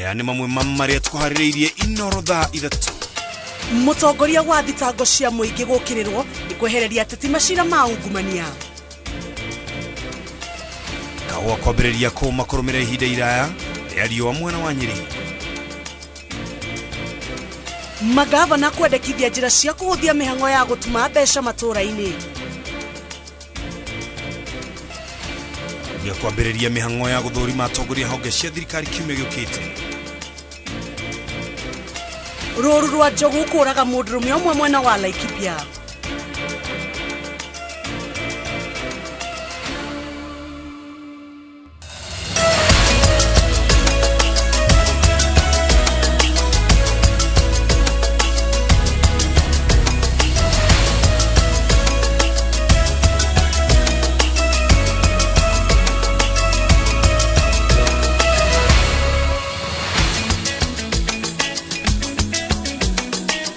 Aya nĩ mamwe ma marĩa tũkũharĩrĩirie Inoro thaa 3. Mũtongoria wa thitango cia mũingĩ gũkĩrĩrwo nĩ kwehereria ateti macira ma ungumania. Kahũa kwambĩrĩria kũma kũrũmĩrĩra ihinda iraya rĩa riũa mwena wa Nyĩrĩ. Magavana kwendekithia njĩra cia kũhũthia mĩhang'o ya gũtuma mbeca matũũra-inĩ. Gĩa kwambĩrĩria mĩhang'o ya gũthũrima atongoria honge cia thirikari kiumia gĩũkĩte. Rũru rwa njogu kũraga mũndũrũme ũmwe mwena wa Laikipia.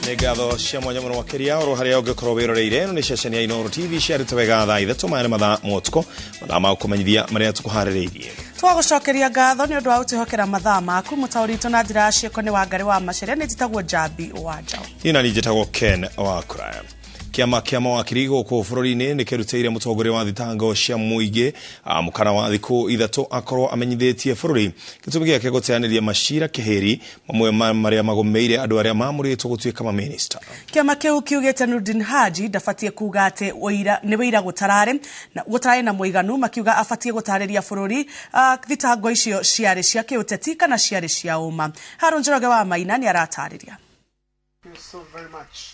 Nĩ ngatho cia mwanya mũno makĩria oro harĩa ũngĩkorwo wĩroreire. Ĩno nĩ ceceni ya Inooro TV ciarĩte wega thaa 3, maya nĩ mathaa ma ũtukũ, mathaa ma gũkũmenyithia marĩa tũkũharĩrĩirie. Twagũcokeria ngatho nĩ ũndũ wa gũtwĩhokera mathaa maku. Mũtaũri witũ na njĩra ya ciĩko nĩ Wangarĩ wa Maceria, nĩ njĩtagwo Njambi wa Njaũ. Niĩ na niĩ njĩtagwo Ken wa Kũraya. Kĩama kĩa mawakiri gũkũ bũrũri-inĩ nĩ kĩrutĩire mũtongoria wa thitango cia mũingĩ mũkana wa thikũ 3 akorwo amenyithĩtie bũrũri gĩtũmi gĩake gũteanĩria macira kĩhĩri mamwe ma marĩa magũmĩire andũ arĩa mamũrĩtwo gũtuĩka mamĩnĩsta. Kĩama kĩu kiugĩte Nurdin Haji ndabatiĩ kuga atĩ nĩ wĩira gũtararĩ na mũiganu, makiuga abatiĩ gũtarĩria bũrũri thitango icio ciarĩ cia kĩũteti kana ciarĩ cia ũma. Harũ Njoroge wa Maina nĩ aratarĩria.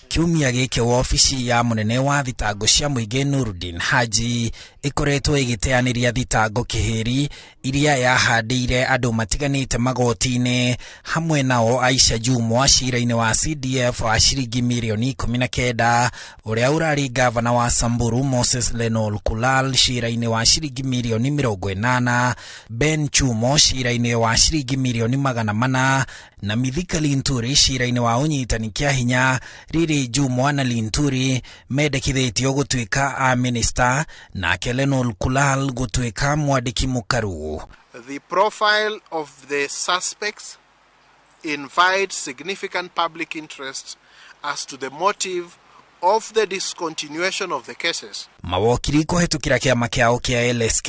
Kiumia gĩkĩ wabici ya mũnene wa thitango cia mũingĩ Nurdin Haji ĩkoretwo ĩgĩteanĩria thitango kĩhĩri iria yahandĩire andũ matiganĩte magoti-inĩ, hamwe nao Aisha Jumwa cira-inĩ wa CDF wa ciringi mirioni 19, ũrĩa ũrarĩ gavana wa Samburu Moses Lenol Kulal cira-inĩ wa ciringi mirioni 80, Ben Chumo cira-inĩ wa ciringi mirioni 400 na Mithika Linturi cira-inĩ wa ũnyitani kĩa hinya. Riri Jumwa na Linturi mendekithĩtio gũtuĩka a minister, nake Lenol Kulal gũtuĩka mwandĩki mũkaru. The profile of the suspects invites significant public interest as to the motive of the discontinuation of the cases. Mawokiri kũhetũkĩra kĩama kĩao kĩa LSK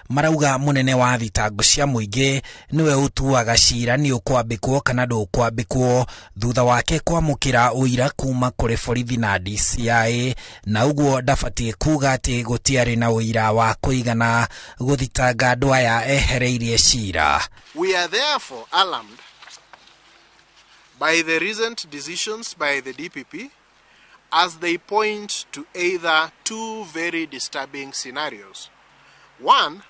marauga mũnene wa thitango cia mũingĩ nĩwe ũtuaga cira nĩ ũkwambĩkwo kana ndũkwambĩkwo thutha wake kwamũkĩra ũira kuma kũrĩ borithi na DCI, na ũguo ndabatiĩ kuga atĩ gũtiarĩ na ũira wa kũigana gũthitanga andũ aya ehereirie cira. We are therefore alarmed by the recent decisions by the DPP as they point to either two very disturbing scenarios. One,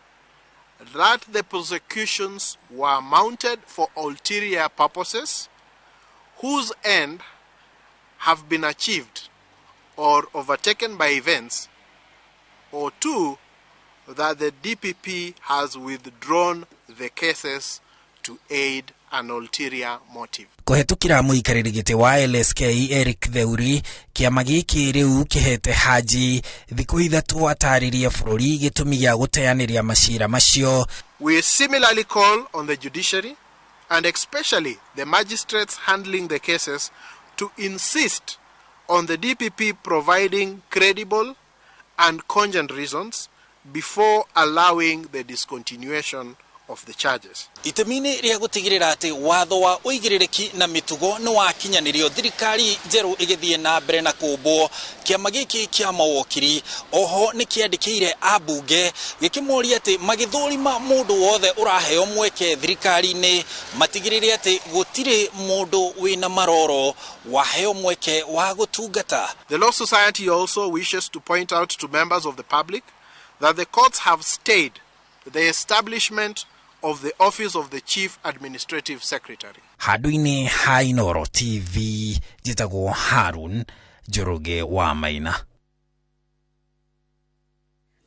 that the prosecutions were mounted for ulterior purposes whose end have been achieved or overtaken by events, or two, that the DPP has withdrawn the cases to aid an ulterior motive. Kũhetũkĩra mũikarĩri gĩtĩ wa LSK Eric Theuri, kĩama gĩkĩ rĩu kĩhete Haji thikũ 3 atarĩrie bũrũri gĩtũmi gĩa gũteanĩria macira macio. We similarly call on the judiciary and especially the magistrates handling the cases to insist on the DPP providing credible and cogent reasons before allowing the discontinuation of the charges. Itemi-inĩ rĩa gũtigĩrĩra atĩ watho wa ũigĩrĩrĩki na mĩtugo nĩ wakinyanĩrio, thirikari njerũ ĩgĩthiĩ na mbere na kũmbwo. Kĩama gĩkĩ kĩa mawokiri oho nĩ kĩandĩkĩire ambunge gĩkĩmoria atĩ magĩthũrima mũndũ wothe ũraheo mweke thirikari-inĩ matigĩrĩre atĩ gũtirĩ mũndũ wĩna maroro waheo mweke wa gũtungata. The Law Society also wishes to point out to members of the public that the courts have stayed the establishment of the office of the Chief Administrative Secretary. Handũ-inĩ ha Inooro TV njĩtagwo Harun Njoroge wa Maina.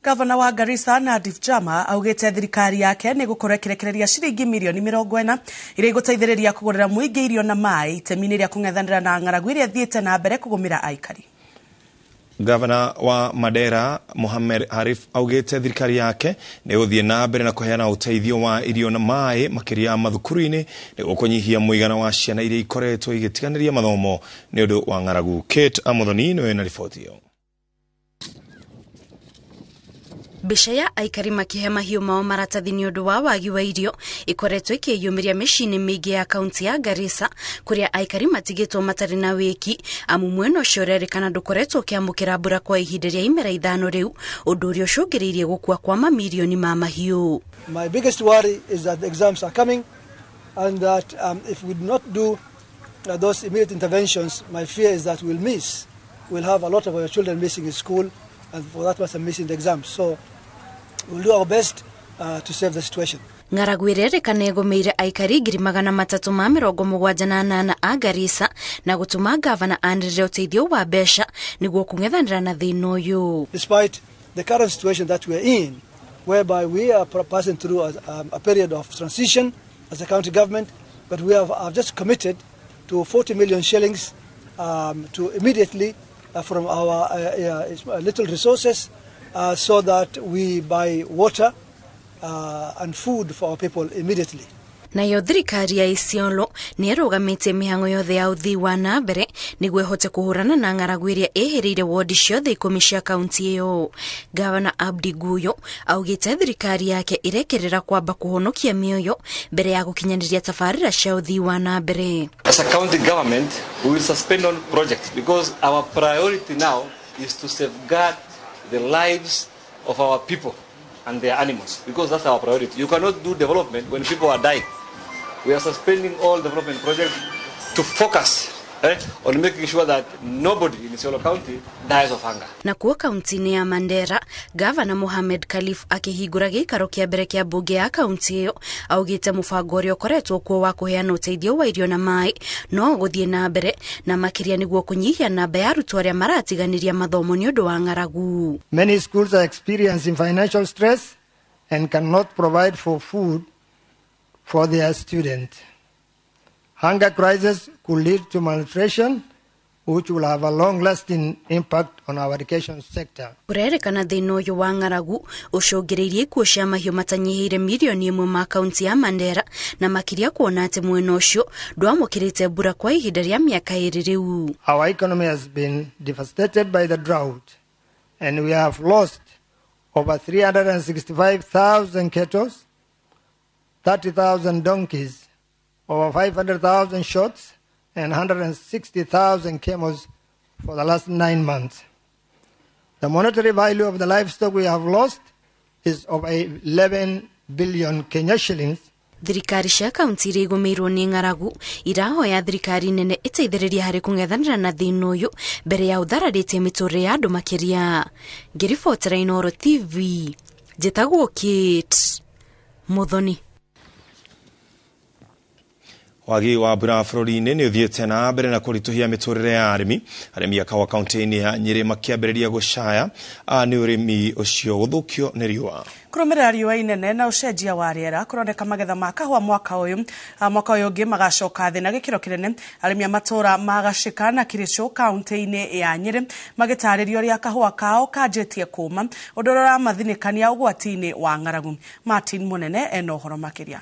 Gavana wa Garissa Nadhif Jama augĩte thirikari yake nĩ gũkorwo ĩkĩrekereria ciringi mirioni 40 iria igũteithĩrĩria kũgũrĩra mũingĩ irio na maĩ itemi-inĩ rĩa kũng'ethanĩra na ng'aragu ĩrĩa ĩthiĩte na mbere kũgũmĩra aikari. Gavana wa Mandera Mohamed Arif augite thirikari yake nĩ gũthiĩ na mbere na kũheana ũteithio wa irio na maĩ makĩria mathukuru-inĩ nĩguo kũnyihia mũigana wa ciana iria ikoretwo igĩtiganĩria mathomo nĩ ũndũ wa ng'aragu. Kate Amuthoni nĩwe na riboti ĩyo. Mbica ya aikari makihe mahiũ mao maratathi nĩ ũndũ wa wagi wa irio ikoretwo ikĩyumĩria mĩciĩ-inĩ mĩingĩ ya kaunti ya Garissa, kũrĩa aikari matigĩtwo matarĩ na wĩki amu mwena ũcio ũrerĩkana ndũkoretwo ũkĩamũkĩra mbura kwa ihinda rĩa imera 5 rĩu, ũndũ ũrĩa ũcũngĩrĩirie gũkua kwa mamirioni ma mahiũ. My biggest worry is that the exams are coming and that if we do not do those immediate interventions, my fear is that we'll miss. We'll have a lot of our children missing in school and for that matter missing the exams. So we'll do our best to save the situation. Ng'aragu ĩrerĩkana ĩgũmĩire aikari 378,000 a Garissa na gũtũma gavana anĩrĩre ũteithio wa mbeca nĩguo kũng'ethanĩra na thĩna ũyũ. Despite the current situation that we are in, whereby we are passing through a period of transition as a county government, but we have just committed to 40 million shillings to immediately from our little resources so that we buy water and food for our people immediately. Nayo thirikari ya Isiolo nĩ ĩrũgamĩtie mĩhang'o yothe ya ũthii wa na mbere nĩguo ĩhote kũhũrana na ng'aragu ĩrĩa ĩhĩrĩire wodi ciothe 10 cia kaunti ĩyo. Gavana Abdi Guyo augĩte thirikari yake ĩrekerera kwamba kũhonokia mĩoyo mbere ya gũkinyanĩria tabarĩra cia ũthii wa na mbere. As a county government, we will suspend on projects because our priority now is to safeguard the lives of our people and their animals, because that's our priority. You cannot do development when people are dying. We are suspending all development projects to focus on making sure that nobody in Isiolo County dies of hunger. Na kuo kaunti-inĩ ya Mandera, Gavana Mohamed Khalif akĩhingũra gĩikaro kĩa mbere kĩa mbunge ya kaunti ĩyo augĩte mũbango ũrĩa ũkoretwo kuo wa kũheana ũteithio wa irio na maĩ no ũgũthiĩ na mbere na makĩria nĩguo kũnyihia namba ya arutwo arĩa maratiganĩria mathomo nĩ ũndũ wa ng'aragu. Many schools are experiencing financial stress and cannot provide for food for their students. Hunger crisis could lead to malnutrition, which will have a long-lasting impact on our education sector. Kũrerĩkana thĩna ũyũ wa ng'aragu ũcũngĩrĩirie ikuũ cia mahiũ matanyihĩire mirioni 1 ma kaunti ya Mandera na makĩria kuona atĩ mwena ũcio ndwamũkĩrĩte mbura kwa ihinda rĩa mĩaka 2 rĩu. Our economy has been devastated by the drought and we have lost over 365,000 cattle, 30,000 donkeys, over 500,000 shots and 160,000 camels for the last 9 months. The monetary value of the livestock we have lost is over 11 billion Kenya shillings. Thirikari cia kaunti iria igũmĩirwo nĩ ng'aragu irahoya thirikari nene ĩteithĩrĩrie harĩ kũng'ethanĩra na thĩna ũyũ mbere ya ũthararĩtie mĩtũrĩre ya andũ makĩria. Ngĩribotera Inooro TV, njĩtagwo Kate Muthoni. Wagi wa mbura bũrũri-inĩ nĩ ũthiĩte na mbere na kũritũhia mĩtũrĩre ya arĩmi. Arĩmi a kahũa kaunti-inĩ ya Nyĩrĩ makĩambĩrĩria gũcaya nĩ ũrĩmi ũcio gũthũkio nĩ riũa. Kũrũmĩrĩra riũa inene na ũcenjia wa rĩera kũroneka magetha ma kahũa mwaka ũyũ ũngĩ magacoka thĩ na gĩkĩro kĩnene. Arĩmi a matũũra ma Gacĩka na Kĩrĩchũ kaunti-inĩ ya Nyĩrĩ magĩtarĩrio ũrĩa kahũa kao kanjĩtie kũma, ũndũ ũrĩa ũramathinĩkania ũgwati-inĩ wa ng'aragu. Martin Mũnene ena ũhoro makĩria.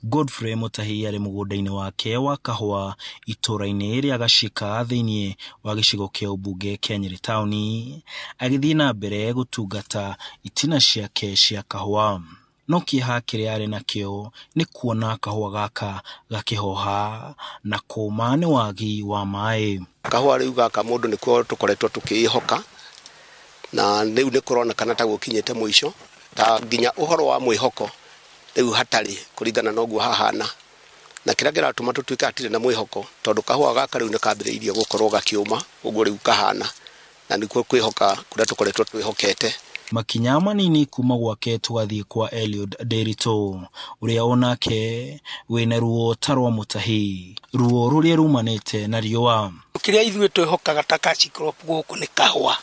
Godfrey Mutahi arĩ mũgũnda-inĩ wake wa kahũa itũũra-inĩ rĩa Gacĩka thĩinĩ wa gĩcigo kĩa ũmbunge kĩa Nyĩrĩ taũni, agĩthiĩ na mbere gũtungata itina ciake cia kahũa. No kĩeha kĩrĩa arĩ nakĩo nĩ kuona kahũa gaka gakĩhoha na kũma nĩ wagi wa maĩ. Kahũa rĩu gaka mũndũ nĩkuo tũkoretwo tũkĩĩhoka na rĩu nĩ kũronekana ta gũkinyĩte mũico, ta nginya ũhoro wa mwĩhoko rĩu hatarĩ kũringana na ũguo hahana, na kĩrĩa kĩratũma tũtuĩke hatirĩ na mwĩhoko tondũ kahũa gaka rĩu nĩ kambĩrĩirie gũkorwo gakĩũma ũguo rĩu kahana, na nĩkuo kwĩhoka kũrĩa tũkoretwo twĩhokete. Makinya manini kuma gwake tũgathiĩ kwa Eliud Nderitu ũrĩa onake wĩna ruo ta rwa Mutahi, ruo rũrĩa rumanĩte na riũa. Kĩrĩa ithuĩ twĩhokaga ta cash crop gũkũ nĩ kahũa,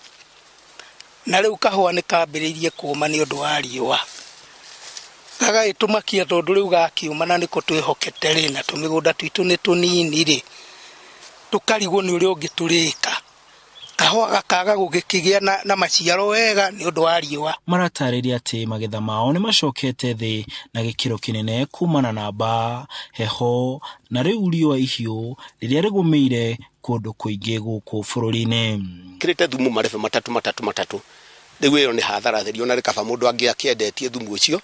na rĩu kahũa nĩ kambĩrĩirie kũma nĩ ũndũ wa riũa, gagagĩtũmakia tondũ rĩu gakiuma na nĩko twĩhokete rĩ, na tũmĩgũnda twitũ nĩ tũnini rĩ, Tũkarigwo nĩ ũrĩa ũngĩ tũrĩka. Kahũa gakaga gũgĩkĩgĩa na maciaro wega nĩ ũndũ wa riũa. Maratarĩria atĩ magetha mao nĩ macokete thĩ na gĩkĩro kĩnene kumana na mbaa, heho na rĩu riũa ihiũ rĩrĩa rĩgũmĩire kũndũ kũingĩ gũkũ bũrũri-inĩ. Kĩrĩte thumu marebe matatũ matatũ matatũ. Rĩu ĩyo nĩ hathara theri ona rĩkaba mũndũ angĩakĩendetie thumu ũcio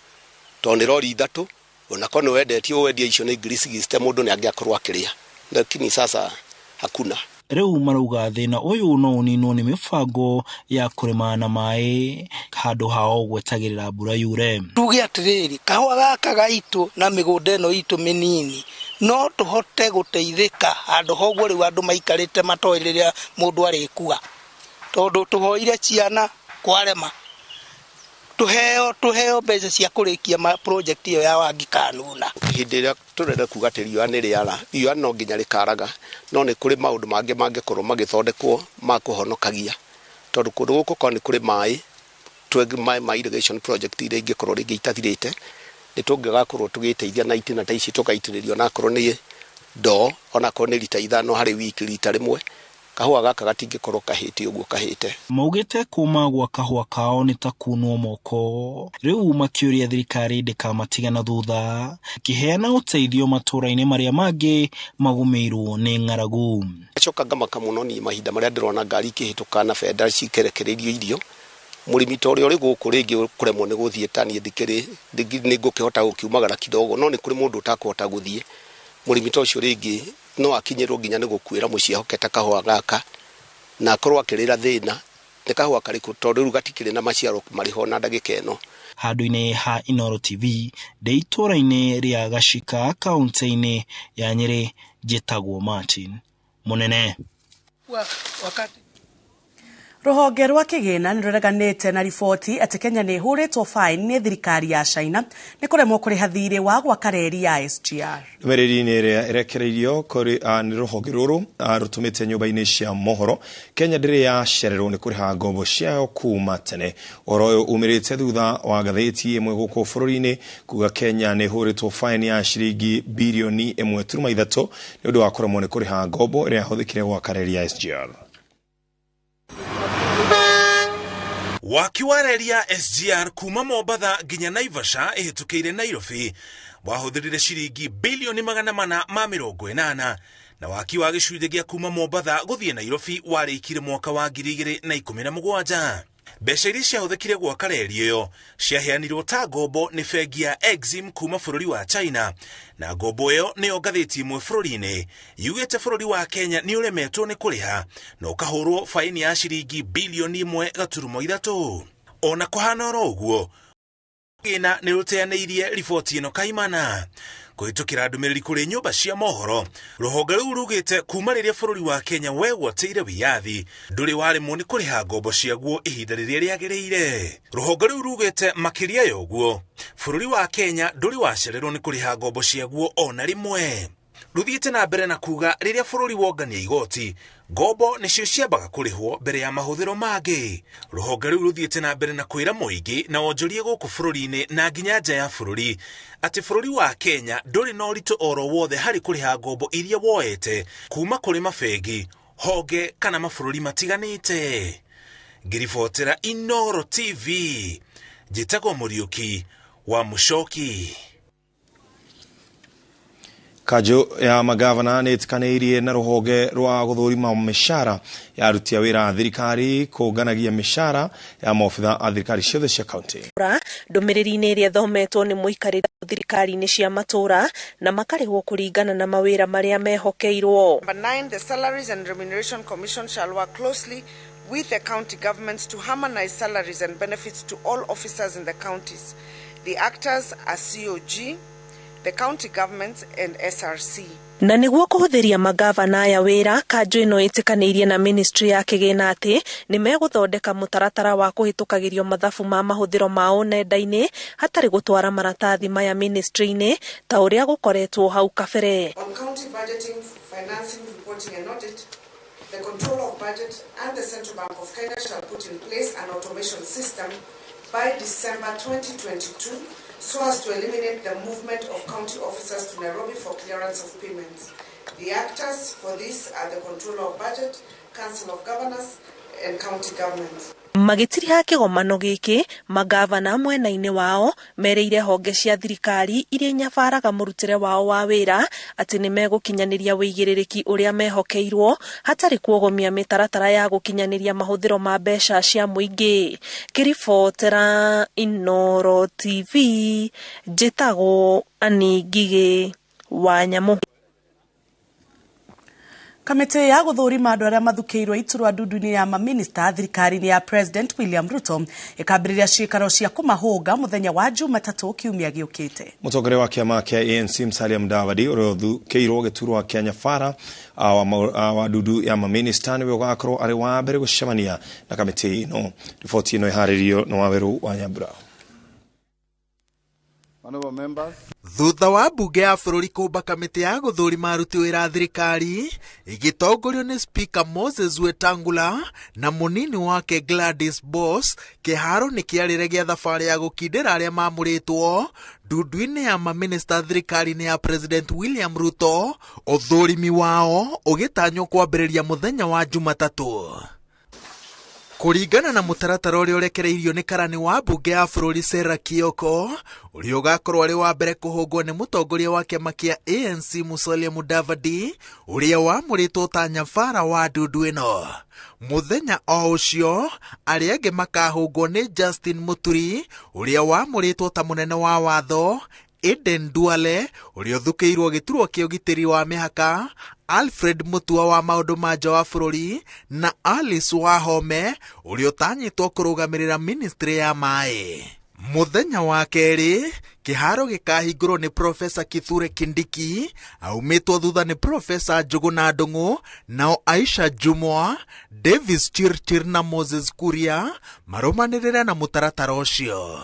tondũ nĩ rori ithatũ ona korwo nĩ wendetie wendie icio nĩ ngiri 60 mũndũ nĩ angĩakorwo akĩrĩa, lakini sasa hakuna. Rĩu marauga thĩna ũyũ no ũninwo nĩ mĩbango ya kũrĩma na maĩ handũ hao gwetagĩrĩra mbura yure. Tuge atĩrĩrĩ, kahũa gaka gaitũ na mĩgũnda ĩno itũ mĩnini no tũhote gũteithĩka handũ hoguo rĩu andũ maikarĩte matoĩ rĩrĩa mũndũ arĩkua, tondũ tũhoire ciana kwarema, tũheo mbeca cia kũrĩkia project ĩyo ya Wangi Kanuna. Hĩndĩ ĩrĩa tũrenda kuga atĩ riũa nĩ rĩara, riũa no nginya rĩkaraga, no nĩ kũrĩ maũndũ mangĩ mangĩkorwo magĩthondekwo ma kũhonokagia, tondũ kũndũ gũkũ korwo nĩ kũrĩ maĩ, maĩ ma irrigation project iria ingĩkorwo rĩngĩ itathirĩte, nĩ tũngĩgakorwo tũgĩteithia na itina ta ici tũgaitĩrĩrio onakorwo nĩ ndoo, onakorwo nĩ rita 5 harĩ wiki rita rĩmwe, kahũa gaka gatingĩkorwo kahĩte ũguo kahĩte. Maugĩte kuma gwa kahũa kao nĩ ta kunwo moko, rĩu makĩũria thirikari ndĩkamatiga na thutha ĩkĩheana ũteithio matũũra-inĩ marĩa mangĩ magũmĩirwo nĩ ng'aragu. Acoka ngamaka mũno niĩ mahinda marĩa ndĩrona ngari ikĩhĩtũka na bendera cikerekereirio irio, mũrĩmi ta ũrĩa ũrĩ gũkũ rĩngĩ kũremwo nĩ gũthiĩ ta niĩ ndikĩrĩ nĩ ngũkĩhota gũkiumagara kidogo, no nĩ kũrĩ mũndũ ũtakũhota gũthiĩ. Mũrĩmi ta ũcio rĩngĩ no akinyĩrwo nginya nĩ gũkuĩra mũciĩ ehokete kahũa gaka na akorwo akĩrĩra thĩna nĩ kahũa karĩkũ, tondũ rĩu gatikĩrĩ na maciaro marĩho na ndagĩka ĩno. Handũ-inĩ ha Inooro TV ndĩ itũũra-inĩ rĩa Gacika kaunti-inĩ ya Nyĩrĩ, njĩtagwo Martin Mũnene. Rũhonge rwa kĩgĩna nĩ rũreganĩte na riboti atĩ Kenya nĩ ĩhũrĩtwo faini nĩ thirikari ya China nĩ kũremwo kũrĩha thirĩ wa gwaka reri ya SGR. Ndũmĩrĩri-inĩ ĩrĩa ĩrekereirio kũrĩ nĩ rũhonge rũrũ rũtũmĩte nyũmba-inĩ cia mohoro, Kenya ndĩrĩ yacererwo nĩ kũrĩha ngombo ciayo kuma tene. Ũhoro ũyũ umĩrĩte thutha wa ngathĩti ĩmwe gũkũ bũrũri-inĩ kuga Kenya nĩ ĩhũrĩtwo faini ya ciringi birioni 1.3 nĩ ũndũ wa kũremwo nĩ kũrĩha ngombo ĩrĩa yahũthĩkire gwaka reri ya SGR. Waki wa reri ya SGR kuma Mombatha nginya Naivasha ĩhĩtũkĩire Nairobi wahũthĩrire ciringi bilioni 480 na waki wa gĩcunjĩ gĩa kuma Mombatha gũthiĩ Nairobi warĩkire mwaka wa 2017. Mbeca iria ciahũthĩkire gwaka reri ĩyo ciaheanirwo ta ngombo nĩ bengi ya Exim kuma bũrũri wa China, na ngombo ĩyo nĩyo ngathĩti ĩmwe bũrũri-inĩ yugĩte bũrũri wa Kenya nĩ ũremetwo nĩ kũrĩha na ũkahũrwo faini ya ciringi bilioni 1.3. Ona kũhana oro ũguo, kĩgĩna nĩ rũteanĩirie riboti ĩno kaimana kũhĩtũkĩra ndũmĩrĩri kũrĩ nyũmba cia mohoro. Rũhonge rũu rugĩte kuma rĩrĩa bũrũri wa Kenya wegwatĩire wĩyathi ndũrĩ waremwo nĩ kũrĩha ngombo ciaguo ihinda rĩrĩa rĩagĩrĩire. Rũhonge rũu rugĩte makĩria ya ũguo bũrũri wa Kenya ndũrĩ wacererwo nĩ kũrĩha ngombo ciaguo ona rĩmwe. Rũthiĩte na mbere na kuga rĩrĩa bũrũri wongania igoti ngombo nĩcio ciambaga kũrĩhwo mbere ya mahũthĩro mangĩ. Rũhonge rũu rũthiĩte na mbere na kwĩra mũingĩ na wonjoria gũkũ bũrũri-inĩ na nginya nja ya bũrũri atĩ bũrũri wa Kenya ndũrĩ na ũritũ oro wothe harĩ kũrĩha ngombo iria woete kuma kũrĩ mabengi, honge kana mabũrũri matiganĩte. Ngĩribotera Inooro TV, njĩtagwo Mũriũki wa Mũcoki. Kanjũ ya magavana nĩ ĩtĩkanĩirie na rũhonge rwa gũthũrima mĩcara ya aruti a wĩra a thirikari kũnganagia mĩcara ya maobitha a thirikari ciothe cia kaunti. Ndũmĩrĩri-inĩ ĩrĩa ĩthometwo nĩ mũikarĩri thirikari-inĩ cia matũũra na makarĩhwo kũringana na mawĩra marĩa mehokeirwo. Number 9, the Salaries and Remuneration Commission shall work closely with the county governments to harmonize salaries and benefits to all officers in the counties. The actors are COG, the county governments and SRC. Na nĩguo kũhũthĩria magavana aya wĩra, kanjũ ĩno ĩtĩkanĩirie na ministry ya kĩgĩna atĩ nĩ megũthondeka mũtaratara wa kũhĩtũkagĩrio mathabu ma mahũthĩro mao nenda-inĩ hatarĩ gũtwara maratathi maya ministry-inĩ ta ũrĩa gũkoretwo hau kabere. On county budgeting, financing, reporting and audit, the control of budget and the Central Bank of Kenya shall put in place an automation system by December 2022 so as to eliminate the movement of county officers to Nairobi for clearance of payments. The actors for this are the Controller of Budget, Council of Governors, and County Government. Magĩtiriha kĩgomano gĩkĩ, magavana mwena-inĩ wao merĩire honge cia thirikari iria inyabaraga mũrutĩre wao wa wĩra atĩ nĩ megũkinyanĩria wĩigĩrĩrĩki ũrĩa mehokeirwo hatarĩ kuogomia mĩtaratara ya gũkinyanĩria mahũthĩro ma mbeca cia mũingĩ. Ngĩribotera Inooro TV, njĩtagwo Annie Ngigĩ wa Nyamũ. Kamĩtĩ ya gũthũrima andũ arĩa mathukĩirwo iturwa ndundu-inĩ ya maminista thirikari-inĩ ya President William Ruto ĩkambĩrĩria ciikaro cia kũmahũnga mũthenya wa Jumatatũ kiumia gĩũkĩte. Mũtongoria wa kĩama kĩa ANC Musalia Mudavadi ũrĩa ũthukĩirwo gĩturwa kĩa Nyabara wa ndundu ya maminista nĩwe ũgakorwo arĩ wa mbere gũcemania na kamĩtĩ ĩno. Riboti ĩno ĩharĩrĩirio nĩ Wawerũ wa Nyambura. Thutha wa mbunge ya bũrũri kũmba kamĩtĩ ya gũthũrima aruti wĩra a thirikari ĩgĩtongorio nĩ Speaker Moses Wetangula na mũnini wake Gladys Boss, kĩharo nĩ kĩarĩre gĩa thabarĩ ya gũkindĩra arĩa mamũrĩtwo ndundu-inĩ ya maminista thirikari-inĩ ya President William Ruto, ũthũrimi wao ũgĩtanywo kwambĩrĩria mũthenya wa Jumatatũ. Kũringana na mũtaratara ũrĩa ũrekereirio nĩ karani wa mbunge ya bũrũri Sarah Kioko, ũrĩa ũgakorwo arĩ wa mbere kũhũngwo nĩ mũtongoria wa kĩama kĩa ANC Musalia Mudavadi, ũrĩa wamũrĩtwo ta Nyabara wa ndundu ĩno. Mũthenya o ũcio, arĩa angĩ makahũngwo nĩ Justin Muturi, ũrĩa wamũrĩtwo ta mũnene wa watho, Eden Duale, ũrĩa ũthukĩirwo gĩturwa kĩa ũgitĩri wa mĩhaka, Alfred Mutua wa maũndũ ma nja wa bũrũri, na Alice Wahome, ũrĩa ũtanyĩtwo kũrũgamĩrĩra ministry ya maĩ. Mũthenya wa kerĩ, kĩharo gĩkahingũrwo nĩ Profesa Kithure Kindiki, aumĩtwo thutha nĩ Profesa Njũgũna Ndung'u, nao Aisha Jumwa, Davis Chirchir na Moses Kuria marũmanĩrĩre na mũtaratara ũcio.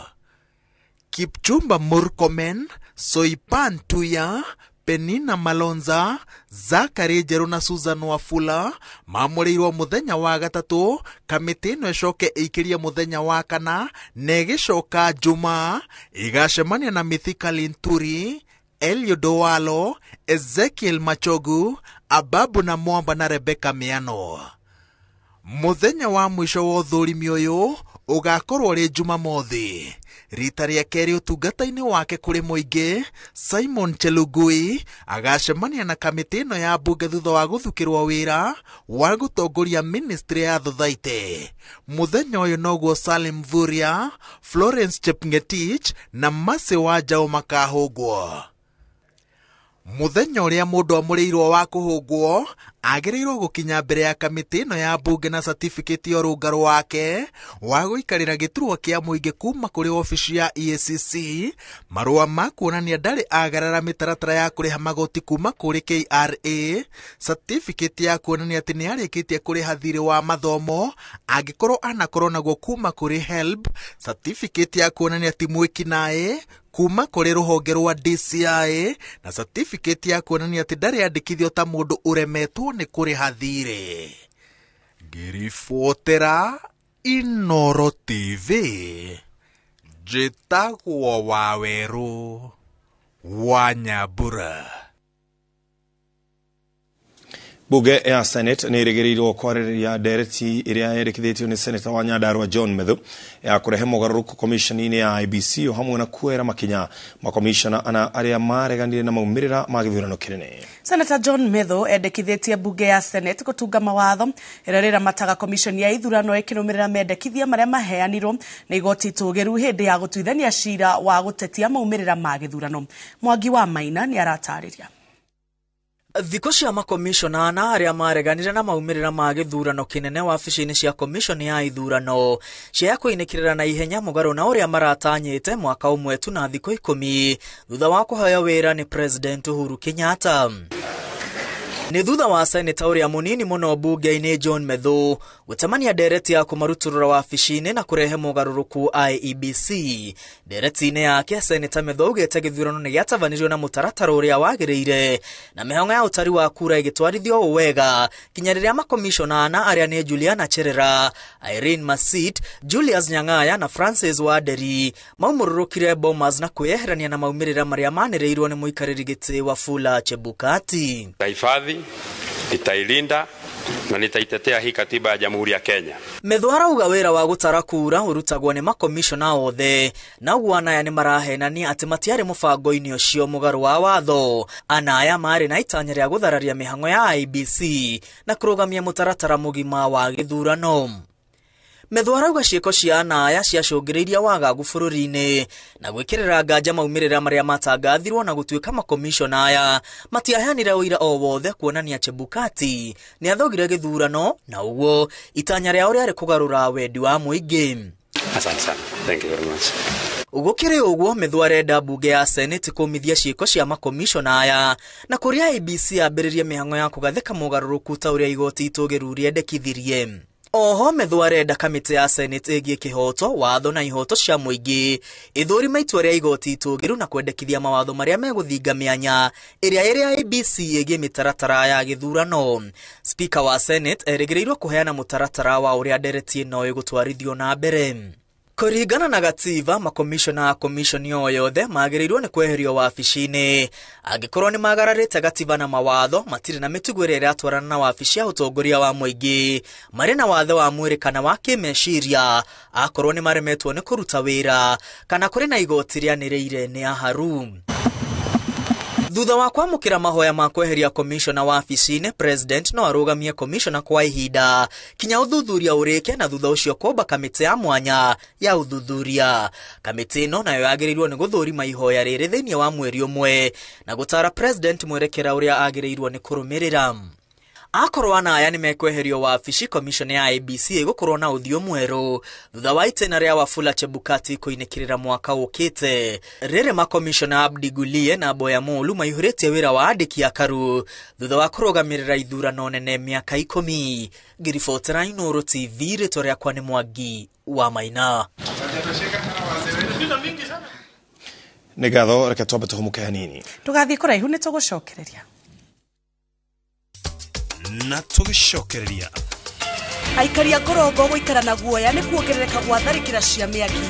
Kipchumba Murkomen, Soipan Tuya, Penina Malonza, Zachary Njeru na Susan Wafula mamũrĩirwo mũthenya wa gatatũ, kamĩtĩ ĩno ĩcoke ĩikĩrie mũthenya wa kana na ĩgĩcoka Jumaa ĩgacemania na Mithika Linturi, Eliud Owalo, Ezekiel Machogu, Ababu na Mwamba na Rebecca Miano. Mũthenya wa mũico wa ũthũrimi ũyũ ũgakorwo ũrĩ Jumamothi. Rita rĩa kerĩ ũtungata-inĩ wake kũrĩ mũingĩ, Simon Chelugui agacemania na kamĩtĩ ĩno ya mbunge thutha wa gũthukĩrwo wĩra wa gũtongoria ministry ya Thothaitĩ. Mũthenya ũyũ noguo Salim Mvurya, Florence Chepngetich na Mercy Wanjaũ makahũngwo. Mũthenya ũrĩa mũndũ amũrĩirwo wa kũhũngwo agĩrĩirwo gũkinya mbere ya kamĩtĩ ĩno ya mbunge na certificate ya ũrũngarũ wake wa gũikarĩra gĩturwa kĩa mũingĩ kuma kũrĩ obici ya EACC, marũa ma kuonania ndarĩ agarara mĩtaratara ya kũrĩha magoti kuma kũrĩ KRA, certificate ya kuonania atĩ nĩ arĩkĩtie kũrĩha thirĩ wa mathomo angĩkorwo anakorwo naguo kuma kũrĩ HELB, certificate ya kuonania ti mwĩkinaĩ kuma kũrĩ rũhonge rwa DCI, na certificate ya kuonania atĩ ndarĩ andĩkithio ta mũndũ ũremetwo nĩ kũrĩha thirĩ. Ngĩribotera Inooro TV, njĩtagwo Wawerũ wa Nyambura. Bunge ya Senate nĩ ĩrĩgĩrĩirwo kwarĩrĩria ndereti ĩrĩa yendekithĩtio nĩ Seneta wa Nyandarua John Methu ya kũrehe mogarũrũku komishoni-inĩ ya IEBC o hamwe na kuoera makinya makomishona ana arĩa mareganire na maumĩrĩra ma gĩthurano kĩnene. Senator John Methu endekithĩtie bunge ya Senate gũtunga mawatho ĩrĩa ĩramataga komishoni ya ithurano ĩkĩrũmĩrĩra mendekithia marĩa maheanirwo nĩ igoti itũgĩru hĩndĩ ya gũtuithania cira wa gũtetia maumĩrĩra ma gĩthurano. Mwangi wa Maina nĩ aratarĩria. Thikũ cia makomishona ana arĩa mareganire na maumĩrĩra ma gĩthurano kĩnene wabici-inĩ cia komishoni ya ithurano cia kũinĩkĩrĩra na ihenya mũgarũ na ũrĩa maratanyĩte mwaka ũmwe tu na thikũ 10 thutha wa kũheo wĩra nĩ President Uhuru Kenyatta. Nĩ thutha wa seneta ũrĩa mũnini mũno mbunge-inĩ John Methu gũtemania ndereti ya kũmarutũrũra wabici-inĩ na kũrehe mogarũrũku IEBC. Ndereti-inĩ yake seneta Methu augĩte gĩthurano nĩ gĩatabanirio na mũtaratara ũrĩa wagĩrĩire na mĩhang'o ya ũtari wa kura ĩgĩtwarithio ũũ wega kinya rĩrĩa makomishona ana arĩa nĩ Juliana Cherera, Irene Masit, Julius Nyang'aya na Francis Wanderi maumũrũrũkire Bomas na kwĩyeherania na maumĩrĩra marĩa manĩrĩirwo nĩ mũikarĩri gĩtĩ Wafula Chebukati. Nitahifadhi, nitailinda na nitaitetea hii katiba ya Jamhuri ya Kenya. Methu arauga wĩra wa gũtara kura ũrutagwo nĩ makomishona othe na ũguo anaya nĩ marahenania atĩ matiarĩ mũbango-inĩ ũcio mũgarũ wa watho. Anaya marĩ na itanya rĩa gũthararia mĩhang'o ya IEBC na kũrũgamia mũtaratara mũgima wa gĩthurano. Methu arauga ciĩko cia anaya ciacũngĩrĩirie wagagu bũrũri-inĩ na gwĩkĩrĩra nganja maumĩrĩra marĩa matangathirwo na gũtuĩka makomishona aya matiaheanire ũira o wothe kuonania Chebukati nĩ athogire gĩthurano na ũguo itanya rĩao rĩarĩ kũgarũra wendi wa mũingĩ. Asante sana. Thank you very much. Gũkĩrĩ ũguo Methu arenda mbunge ya Senate kũmithia ciĩko cia makomishona aya na kũrĩa IEBC yambĩrĩrie mĩhang'o ya kũgathĩka mogarũrũku ta ũrĩa igoti itũgĩru rĩendekithirie. Oho Methu arenda kamĩtĩ ya Senate ĩgiĩ kĩhoto, watho na ihoto cia mũingĩ ĩthũrime itua rĩa igoti itũgĩru na kwendekithia mawatho marĩa megũthinga mĩanya ĩrĩa ĩrĩ IEBC ĩgiĩ mĩtaratara ya gĩthurano. Speaker wa Senate erĩgĩrĩirwo kũheana mũtaratara wa ũrĩa ndereti ĩno ĩgũtwarithio na mbere. Kũringana na gatiba, makomishona a komishoni o yothe magĩrĩirwo nĩ kweherio wabici-inĩ angĩkorwo nĩ magararĩte gatiba na mawatho, matirĩ na mĩtugo ĩrĩa ĩratwarana na wabici ya ũtongoria wa mũingĩ, marĩ na wathe wa mwĩrĩ kana wa kĩmeciria akorwo nĩ maremetwo nĩ kũruta wĩra kana kũrĩ na igoti rĩanĩrĩire nĩ aharu. Thutha wa kwamũkĩra mahoya ma kweheria komishona wabici-inĩ, president no arũgamie komishona kwa ihinda kinya ũthuthuria ũrĩke na thutha ũcio kũmba kamĩtĩ ya mwanya ya ũthuthuria. Kamĩtĩ ĩno nayo yagĩrĩirwo nĩ gũthũrima ihoya rĩrĩ thĩinĩ wa mweri ũmwe na gũtara president mwerekera ũrĩa agĩrĩirwo nĩ kũrũmĩrĩra. Akorwo anaya nĩ mekweherio wabici, komishoni ya IEBC ĩgũkorwo na ũthiũ mwerũ thutha wa itĩna rĩa Wafula Chebukati kũinĩkĩrĩra mwaka ũkĩte. Rĩrĩ makomishona Abdi Gulie na Boya Molu maihũrĩtie wĩra wa andĩki akaru thutha wa kũrũgamĩrĩra ithurano nene mĩaka 10. Ngĩribotera Inooro TV, rĩtwa rĩakwa nĩ Mwangi wa Maina. Nĩ ngatho, reke twambe tũhũmũke hanini. Tũgathiĩ kũraihu nĩ tũgũcokereria. Na tũgĩcokereria aikari a Ngorongo gũikara na guoya nĩ kuongerereka gwa tharĩkĩra cia mĩaki.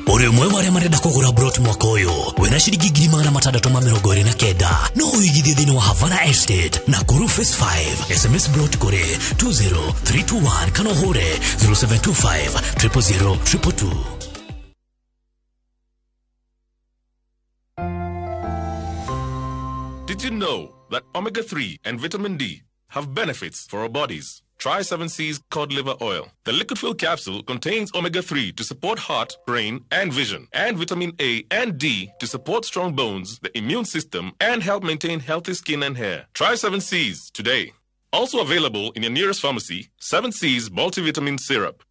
Ũrĩ ũmwe wa arĩa marenda kũgũra brot mwaka ũyũ wĩna ciringi 629 no ũigithie thĩinĩ wa Havana Estate na Kuru Phase 5. SMS brot kũrĩ 20321 kana ũhũre 0725 000 222. Did you know that omega-3 and vitamin D have benefits for our bodies? Try 7C's cod liver oil. The liquid fill capsule contains omega-3 to support heart, brain, and vision, and vitamin A and D to support strong bones, the immune system, and help maintain healthy skin and hair. Try 7C's today. Also available in your nearest pharmacy, 7C's multivitamin syrup.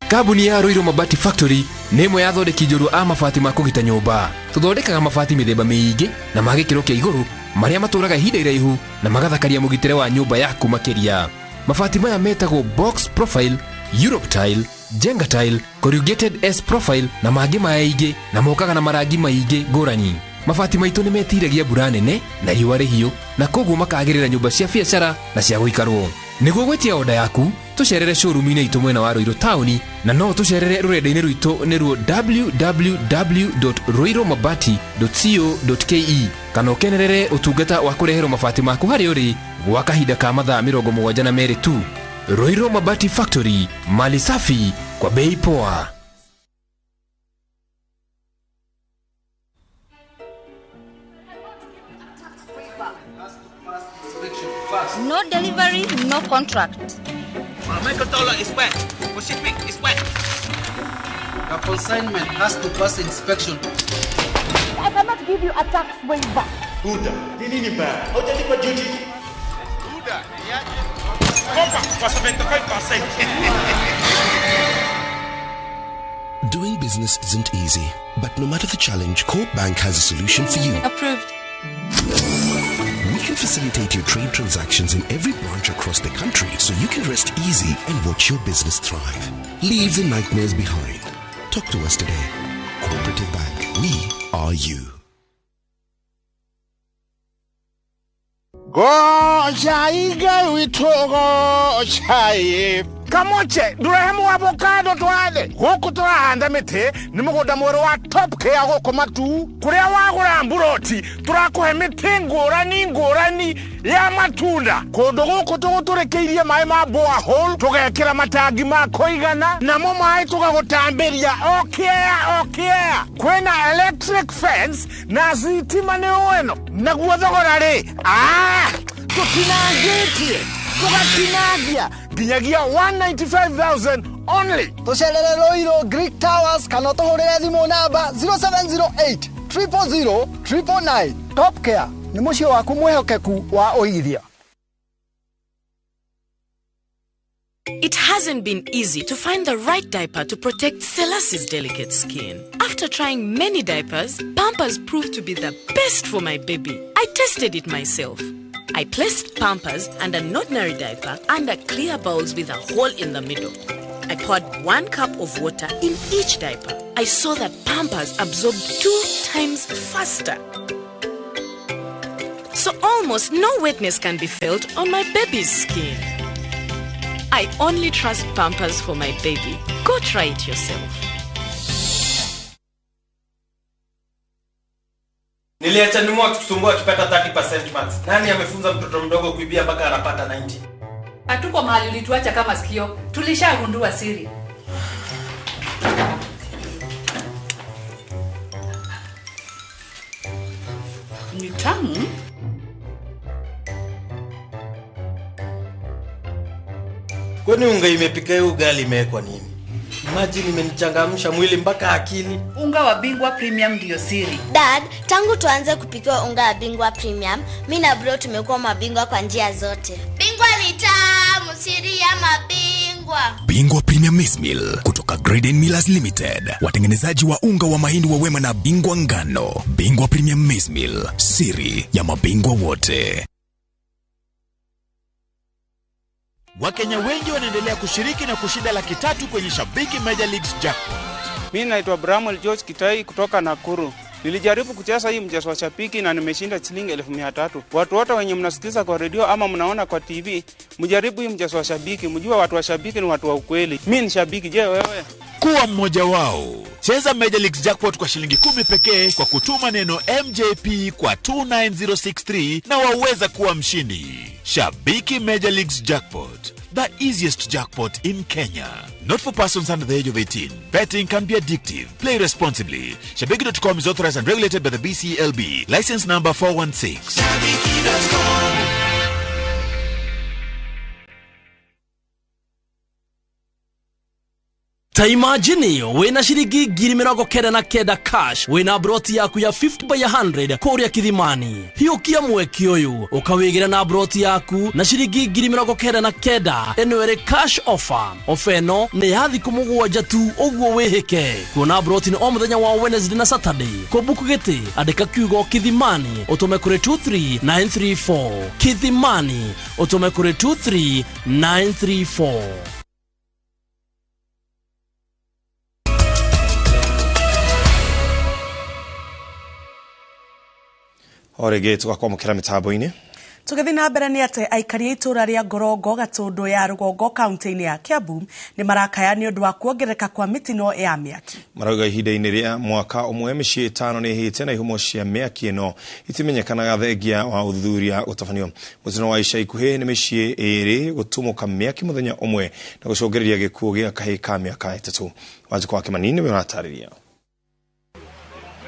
Kambuni ya Ruiru Mabati Factory nĩ ĩmwe ya athondeki njorua a mabati ma kũgita nyũmba. Tũthondekaga mabati mĩthemba mĩingĩ na ma gĩkĩro kĩa igũrũ marĩa matũraga ihinda iraihu na magathakaria mũgitĩre wa nyũmba yaku makĩria. Mabati maya metagwo box profile, Europe tile, Jenga tile, corrugated S profile na mangĩ maingĩ na mokaga na marangi maingĩ ngũrani. Mabati maitũ nĩ metiragia mbura nene na riũa rĩhiũ na koguo makagĩrĩra nyũmba cia biacara na cia gũikarwo. Nĩguo gwĩtia oda yaku tũcerere showroom-inĩ itũ mwena wa Ruiru taũni na no tũcerere rũrenda-inĩ rwitũ nĩruo www.ruirumabati.co.ke kana ũkenerere ũtungata wa kũreherwo mabati maku harĩa ũrĩ gwa kahinda ka mathaa 72 tu. Ruiru Mabati Factory, mali safi kwa bei poa. No delivery, no contract. Michael Dollar is wet. For shipping is wet. The consignment has to pass inspection. I cannot give you a tax waiver. Buda, ni nini mbaya? Haujalipa duty. Buda, niaje? Kopa kwa 75%. Doing business business isn't easy, but no matter the challenge, Co-op Bank has a solution for you. Approved. We can facilitate your trade transactions in every branch across the country so you can rest easy and watch your business thrive. Leave the nightmares behind. Talk to us today. Cooperative Bank. We are you. Gochai kamoche ndurehemu avocado twathe guku turahanda miti ni mugunda mweru wa Top Care guku Matu kuria wagura mburoti turakuhe miti ngurani ngurani ya matunda kundu guku tuguturikiirie mai ma borehole tugekira matangi ma kuigana namo mai tugagutambiria okiea okiea kwina electric fence na thitima ni eno naguo thogora ri tutinangitie tugatinangia nginyagia 195,000 only. Tucerere Ruiru Greek Towers kana tuhurire thimu namba 0708 000 999. Top Care ni muciĩ waku mwihokeku wa ũigithia. It hasn't been easy to find the right diaper to protect Selassie's delicate skin. After trying many diapers, Pampers proved to be the best for my baby. I tested it myself. I placed Pampers and an ordinary diaper under clear bowls with a hole in the middle. I poured 1 cup of water in each diaper. I saw that Pampers absorbed 2 times faster. So almost no wetness can be felt on my baby's skin. I only trust Pampers for my baby. Go try it yourself. Niliacha nimu akitusumbua akipata 30% max. Nani amefunza mtoto mdogo kuibia mpaka anapata 90? Hatuko mahali ulituacha kama sikio. Tulishagundua siri. Ni tamu. Kwani unga imepika hiyo ugali imewekwa nini? Imagine imenichangamsha mwili mpaka akili. Unga wa Bingwa Premium ndio siri. Dad, tangu tuanze kupika unga wa Bingwa Premium, mimi na bro tumekuwa mabingwa kwa njia zote. Bingwa ni tamu, siri ya mabingwa. Bingwa Premium Maize Meal kutoka Graden Millers Limited, watengenezaji wa unga wa mahindi wa Wema na Bingwa Ngano. Bingwa Premium Maize Meal, siri ya mabingwa wote. Wakenya wengi wanaendelea kushiriki na kushinda 300,000 kwenye Shabiki Major Leagues Jackpot. Mimi naitwa Bramwell George Kitai kutoka Nakuru. Nilijaribu kucheza hii mchezo wa Shabiki na nimeshinda shilingi 300,000. Watu wote wenye mnasikiza kwa redio ama mnaona kwa TV, mjaribu hii mchezo wa Shabiki. Mjue watu wa Shabiki ni watu wa ukweli. Mimi ni shabiki, je wewe? Kuwa mmoja wao. Cheza Major Leagues Jackpot kwa shilingi 10 pekee kwa kutuma neno MJP kwa 29063 na waweza kuwa mshindi. Shabiki Major Leagues Jackpot, the easiest jackpot in Kenya. Not for persons under the age of 18. Betting can be addictive. Play responsibly. Shabiki.com is authorized and regulated by the BCLB. License number 416. Shabiki.com. Ta imagine wina shiringi 99,000 cash wina broti yaku ya 50 by 100 kuria Kithimani. Hiukia mweki uyu ukawigira na broti yaku na shiringi 99,000 eno ere cash offer. Ofa eno ni ya thiku 7 tu uguo wihike. Kuona broti ni o muthenya wa Wednesday na Saturday. Kubuku giti andika kiugo Kithimani utume kuri 23934. Kithimani utume kuri 23934. Orege tugakwamukira mitambo-ini. Tugithi na mbere ni ati aikari a itura ria Ngorongo Gatundu ya Rugongo kaunti-ini ya Kiambu ni marakaya ni undu wa kuongerereka kwa mitino ya miaki. Marauga ihinda-ini ria mwaka umwe miciĩ 5 ni ihĩte na ihumo cia mĩaki ĩno itimenyekanaga thengia wa ũthuthuria gũtabanio. Mũtino wa ica ikuhĩ nĩ mĩciĩ 2 gũtumũka mĩaki mũthenya ũmwe na gũcũngĩrĩria gĩkuũ gĩa kahĩĩ ka mĩaka 3. Wanjikũ wa Kĩmani nĩwe ũratarĩria.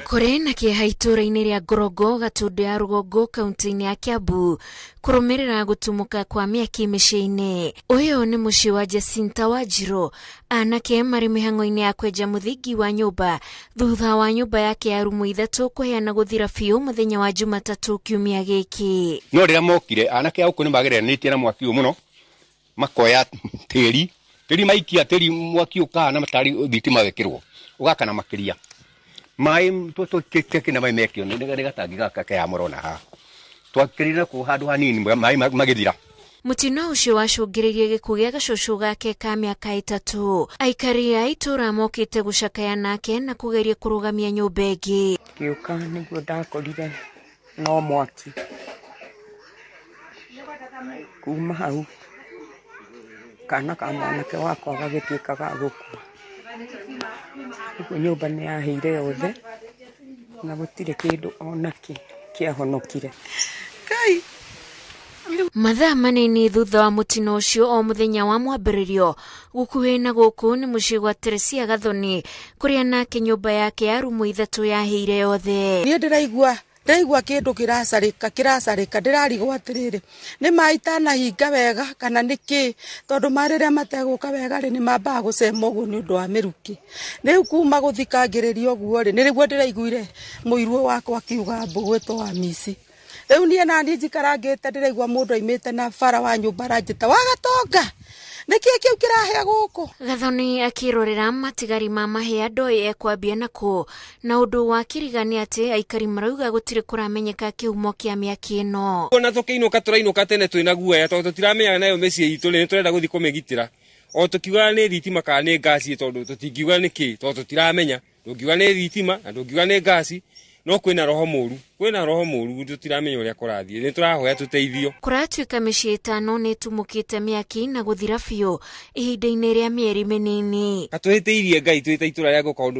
Kũrĩ na kĩeha itũũra-inĩ rĩa Ngorongo Gatundu ya Rũgongo kaunti-inĩ ya Kiambu kũrũmĩrĩra gũtumũka kwa mĩaki mĩciĩ-inĩ. Ũyũ nĩ mũciĩ wa Jacinta Wanjiru. Anake marĩ mĩhang'o-inĩ ya kwenja mũthingi wa nyũmba thutha wa nyũmba yake ya rumu 3 kũheana gũthira biũ mũthenya wa Jumatatũ kiumia gĩkĩ. No rĩrĩa mokire anake a gũkũ nĩ magereranĩtie na mwaki ũyũ mũno, makoya tĩri Tĩri maikia tĩri mwaki ũkahana tarĩ thitima wekĩrwo ũgakana makĩria. Maĩ tũtũkĩte na maĩ mekio nĩ gatangi gaka kaya mũrona haha. Twakĩrire kũ handũ hanini maĩ magĩthira. Mũtino ũcio wacũngĩrĩirie gĩkuũ gĩa gacũcũ gake ka mĩaka 3. Aikari a itũũra mokĩte gũcakaya nake na kũgeria kũrũgamia nyũmba ĩngĩ. Ngĩũka nĩguo ndakorire no mwaki. Kuma hau kana ka mwanake wakwa gagĩtuĩka ga gũkua. Ũguo nyũmba nĩ yahĩire yothe na gũtirĩ kĩndũ ona kĩ kĩahonokire. Kai. Mathaa manini thutha wa mũtino ũcio o mũthenya wa mwambĩrĩrio gũkuhĩ na gũkũ nĩ mũciĩ gwa Teresia Gathoni kũrĩa nake nyũmba yake ya rumu 3 yahĩire yothe. Niĩ ndĩraigua kĩndũ kĩracarĩka ndĩrarigwo atĩrĩrĩ nĩ maĩ itanahinga wega kana nĩ kĩ tondũ maĩ rĩrĩa mategũka wega rĩ nĩ mambaga gũcema ũguo nĩ ũndũ wa mĩrukĩ. Rĩu kuma gũthikangĩrĩria ũguo rĩ nĩrĩguo ndĩraiguire mũiruo wakwa akiuga mbũgwĩtwo wa mici. Rĩu niĩ naniĩ njikarangĩte ndĩraigua mũndũ aimĩte na bara wa nyũmba aranjĩta wagatonga nĩkĩĩ kĩu kĩrahĩa gũkũ. Gathoni akĩrorera matigari ma mahĩa ndoĩ ekwambia nako na ũndũ wa kĩrigania atĩ aikari marauga gũtirĩ kũramenyeka kĩhumo kĩa mĩaki ĩno. Ona tũkĩinũka tũrainũka tene twĩna guoya tondũ tũtiramenya nayo mĩciĩ itũ rĩ nĩtũrenda gũthiĩ kũmĩgitĩra. O tũkiugaga nĩ thitima kana nĩ ngasi tondũ tũtingiuga nĩkĩ tondũ tũtiramenya. Ndũngiuga nĩ thitima na ndũngiuga nĩ ngasi. No kwĩna roho mũru tũtiramenya ũrĩa kũrathiĩ nĩ tũrahoya tũteithio. Kũratuĩka mĩciĩ 5 nĩ ĩtumũkĩte mĩaki na gũthira biũ ihinda-inĩ rĩa mĩeri mĩnini. Atũhĩtĩirie Ngai twĩ ta itũra rĩa Ngũkũ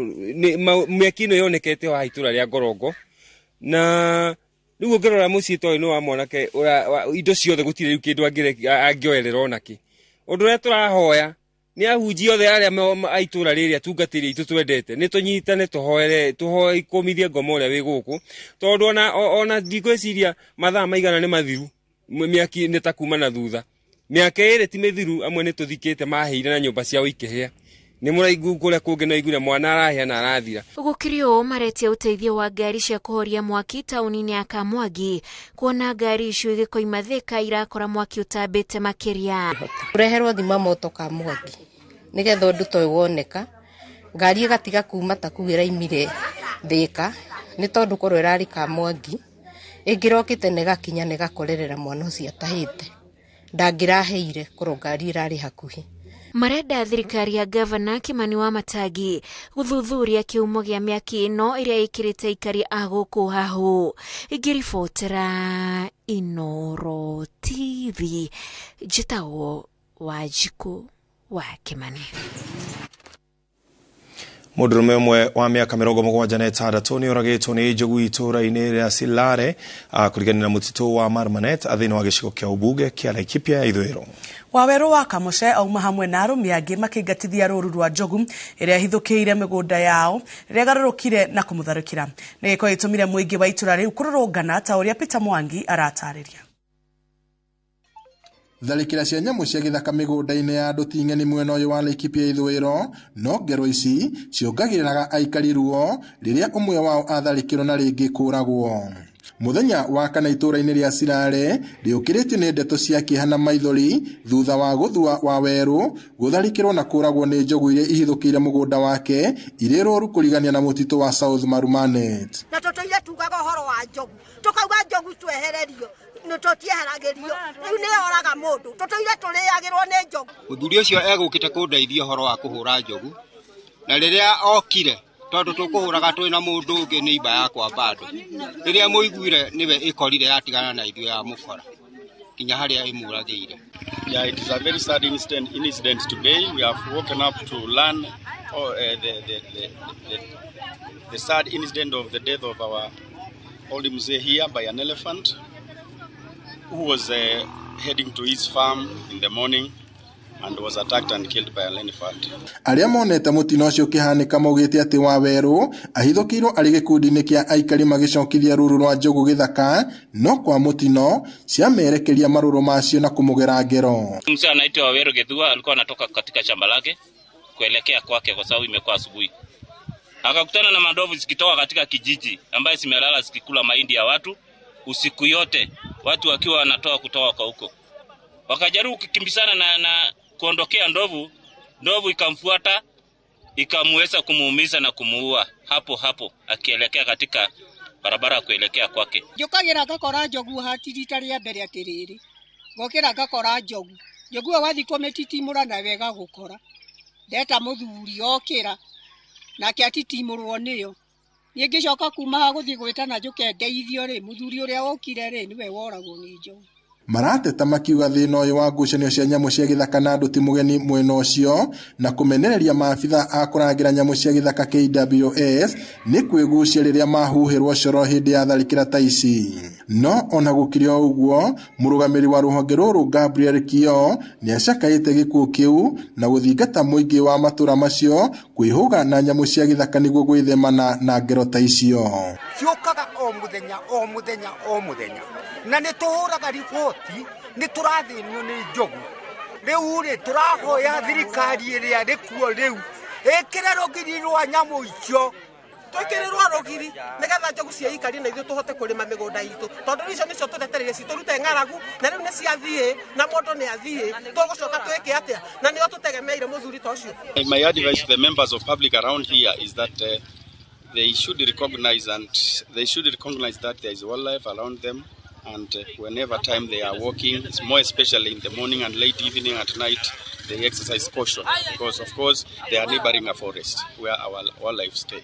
mĩaki ĩno yonekete haha itũra rĩa Ngorongo na rĩu ũngĩrora mũciĩ ta ũyũ nĩ wa mwanake indo ciothe gũtirĩ rĩu kĩndũ angĩoerera onakĩ. Ũndũ ũrĩa tũrahoya nĩ ahunjia othe arĩa a itũra rĩrĩ atungatĩri aitũ twendete nĩ tũnyitane tũhoere tũhoe kũmithia ngoma ũrĩa wĩ gũkũ tondũ ona ndigwĩciria mathaa maigana nĩ mathiru mĩaki nĩ ta kuma na thutha. Mĩaka 2 ti mĩthiru amwe nĩ tũthikĩte mahĩire na nyũmba ciao ikĩhĩa. Nĩ mũraigu kũrĩa kũngĩ no aiguire mwana arahĩa na arathira. Gũkĩrĩ ũũ maretia ũteithio wa ngari cia kũhoria mwaki taũni-inĩ ya Kamwangi kuona ngari icio igĩkoima Thika irakora mwaki ũtambĩte makĩria. Ũreherwo thima moto Kamwangi nĩgetha ũndũ ta ũyũ woneka ngari ĩgatiga kuma ta kũu ĩraimire Thika nĩ tondũ korwo ĩrarĩ Kamwangi ĩngĩrokĩte na ĩgakinya na ĩgakorerera mwana ũcio atahĩte ndangĩraheire korwo ngari ĩrarĩ hakuhĩ. Marenda thirikari ya gavana Kimani wa Matangi gũthuthuria kĩhumo gĩa mĩaki ĩno ĩrĩa ĩkĩrĩte aikari a gũkũ hahũ. Ingĩribotera Inoro TV njĩtagwo Wanjikũ wa Kimani. Mũndũrũme ũmwe wa mĩaka 76 nĩ oragĩtwo nĩ njogu itũũra-inĩ rĩa Silare kũrigania na mũtitũ wa Marmanet thĩinĩ wa gĩcigo kĩa ũmbunge kĩa Laikipia ya ithũĩro. Wawerũ wa Kamũce auma hamwe na arũme angĩ makĩingatithia rũũru rwa njogu ĩrĩa ĩhithũkĩire mĩgũnda yao rĩrĩa ĩgarũrũkire na kũmũtharĩkĩra. Nĩ gĩko gĩtũmire mũingĩ wa itũũra rĩu kũrũrũngana ta ũrĩa Peter Mwangi aratarĩria. Tharĩkĩra cia nyamũ cia gĩthaka mĩgũnda-inĩ ya andũ ti ng'eni mwena ũyũ wa Laikipia ithũĩro no ngero ici ciongagĩrĩraga aikari ruo rĩrĩa ũmwe wao atharĩkĩrwo na rĩngĩ kũragwo. Mũthenya wa kana itũũra-inĩ rĩa Silare rĩũkĩrĩtio nĩ ndeto cia kĩeha na maithori thutha wa gũthua wa werũ gũtharĩkĩrwo na kũragwo nĩ njogu iria ihithũkĩire mũgũnda wake irĩ rũru kũrigania na mũtitũ wa South Marumanet. Na tũtũire tugaga ũhoro wa njogu tũkauga njogu twehererio nĩ tũtieheragĩrio rĩu nĩ yoraga mũndũ tũtũire tũrĩagĩrwo nĩ njogu. Mũthuri ũcio egũkĩte kũndeithia ũhoro wa kũhũra njogu na rĩrĩa okire tondũ tũkũhũraga twĩna mũndũ ũngĩ nĩ imba yakwa bado rĩrĩa mũiguire nĩwe ĩkorire yatigana na ithuĩ ya mũkora kinya harĩa ĩmũragĩire. Yeah, it is a very sad incident today. We have woken up to learn the sad incident of the death of our old mzee here by an elephant who was heading to his farm in the morning and was attacked and killed by an elephant. Arĩa monete mũtino ũcio ũkĩhanĩka maugĩte atĩ Wawerũ ahithũkĩirwo arĩ gĩkundi-inĩ kĩa aikari magĩcokithia rũũru rwa njogu gĩthaka no kwa mũtino ciamerekeria marũrũ macio na kũmũgera ngero. Mzee anaitwa Wawerũ Githua alikuwa anatoka katika shamba lake kuelekea kwake kwa sababu imekuwa asubuhi. Akakutana na mandovu zikitoka katika kijiji ambaye zimelala zikikula mahindi ya watu usiku yote, watu wakiwa wanatoa kutoka kwa huko. Wakajaribu kukimbizana na kuondokea ndovu, Ndovu ikamfuata ikamweza kumuumiza na kumuua hapo hapo akielekea katika barabara kuelekea kwake. Njukagira ngakora njogu hati rita ria mbere atiriri, ngokira ngakora njogu njogu wathi kumititimura na wega gukora ndeta muthuri okira nake atitimurwo niyo. Niĩ ngĩcoka kuma haha gũthiĩ gwĩtana njũke ndeithio rĩ, mũthuri ũrĩa wokire rĩ nĩwe woragwo nĩ njogu. Marateta makiuga thĩna ũyũ wa ngucanio cia nyamũ cia gĩthaka na andũ ti mũgeni mwena ũcio, na kũmenereria maabitha a kũrangĩra nyamũ cia gĩthaka KWS nĩ kwĩgucia rĩrĩa mahuhĩrwo coro hĩndĩ ya tharĩkĩra ta ici. No ona gũkĩrĩ o ũguo, mũrũgamĩrĩri wa rũhonge rũrũ Gabriel Kio nĩacakaĩte gĩkuũ kĩu na gũthingata mũingĩ wa matũra macio kwĩhũga na nyamũ cia gĩthaka nĩguo gwĩthemana na ngero ta icio. Ciũkaga o mũthenya o mũthenya o mũthenya, na nĩ tũhũraga riboti nĩ tũrathĩnio nĩ njogu. Rĩu rĩ tũrahoya thirikari ĩrĩa ĩrĩ kuo rĩu ĩkĩre rũgiri rwa nyamũ icio, twĩkĩrĩrwo rũgiri nĩgetha njogu ciĩikarie na ithuĩ tũhote kũrĩma mĩgũnda itũ, tondũ icio nĩcio tũretereire citũrute ng'aragu, na rĩu nĩ ciathiĩ na mũndũ nĩ athiĩ, tũgũcoka twĩke atĩa? Na nĩo tũtegemeire mũthuri ta ũcio. My advice to the members of public around here is that they should recognize that there is wildlife around them, and whenever time they are walking, more especially in the morning and late evening at night, they exercise caution because of course they are neighboring a forest where our wildlife stay.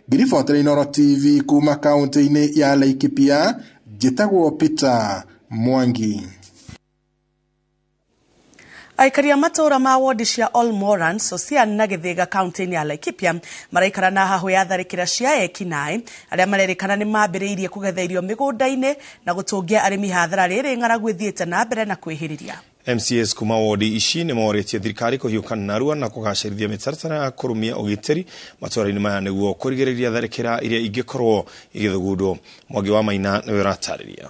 Ngiribotera Inooro TV kuma kaunti-inĩ ya Laikipia, njĩtagwo Peter Mwangi. Aikari a matũũra ma wodi cia Olmoran, Sosian na Gĩthĩga kaunti-inĩ ya Laikipia maraikara na hahũ ya tharĩkĩra cia ekinaĩ arĩa marerĩkana nĩ mambĩrĩirie kũgetha irio mĩgũnda-inĩ na gũtũngia arĩmi hathara rĩrĩ ng'aragu ĩthiĩte na mbere na kwĩhĩrĩria. MCAs kuma wodi ici nĩ morĩtie thirikari kũhiũka narua na kũgacĩrithia mĩtaratara ya kũrũmia ũgitĩri matũũra-inĩ maya nĩguo kũrigĩrĩria tharĩkĩra iria ingĩkorwo igĩthugundwo. Mwangi wa Maina nĩwe ũratarĩria.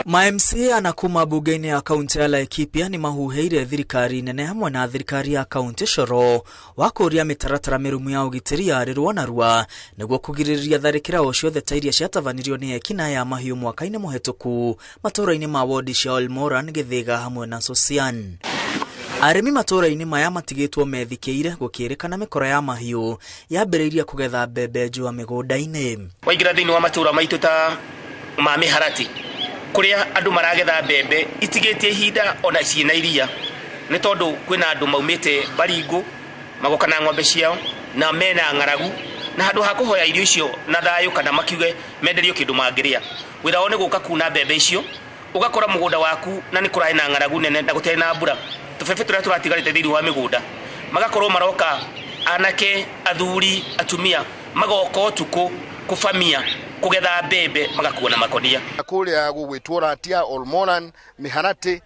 Ma MCA na kuma bunge-inĩ ya kaunti ya Laikipia nĩ mahuhĩire thirikari nene hamwe na thirikari ya kaunti coro wa kũũria mĩtaratara mĩrũmu ya ũgitĩri yarĩrwo narua nĩguo kũgirĩrĩria tharĩkĩra o ciothe ta iria ciatabanirio nĩ ekinaĩ a mahiũ mwaka-inĩ mũhetũku matũũra-inĩ ma wodi cia Olmoran, Gĩthĩga hamwe na Sosian. Arĩmi matũũra-inĩ maya matigĩtwo methikĩire gũkĩrĩkana mĩkora ya mahiũ yambĩrĩirie kũgetha mbembe njũa mĩgũnda-inĩ. Waingĩra thĩinĩ wa matũũra maitũ ta ma mĩharati kuria andu maragetha mbembe itigitie ihinda ona ciina iria ni tondu kwina andu maumite Baringo magoka na ng'ombe ciao na mena ng'aragu na handu ha kuhoya irio icio na thayo kana makiuge menderio kindu mangiria wira wao ni guka kuna mbembe icio ugakora mugunda waku na ni kurai na ng'aragu nene na gutari na mbura tubebe turia turatigarite thiini wa migunda magakorwo maroka anake athuri atumia magoka utuku kubamia kugetha mbembe magakuo na makonia kuria gugwitwo Ratia Olmoran Miharati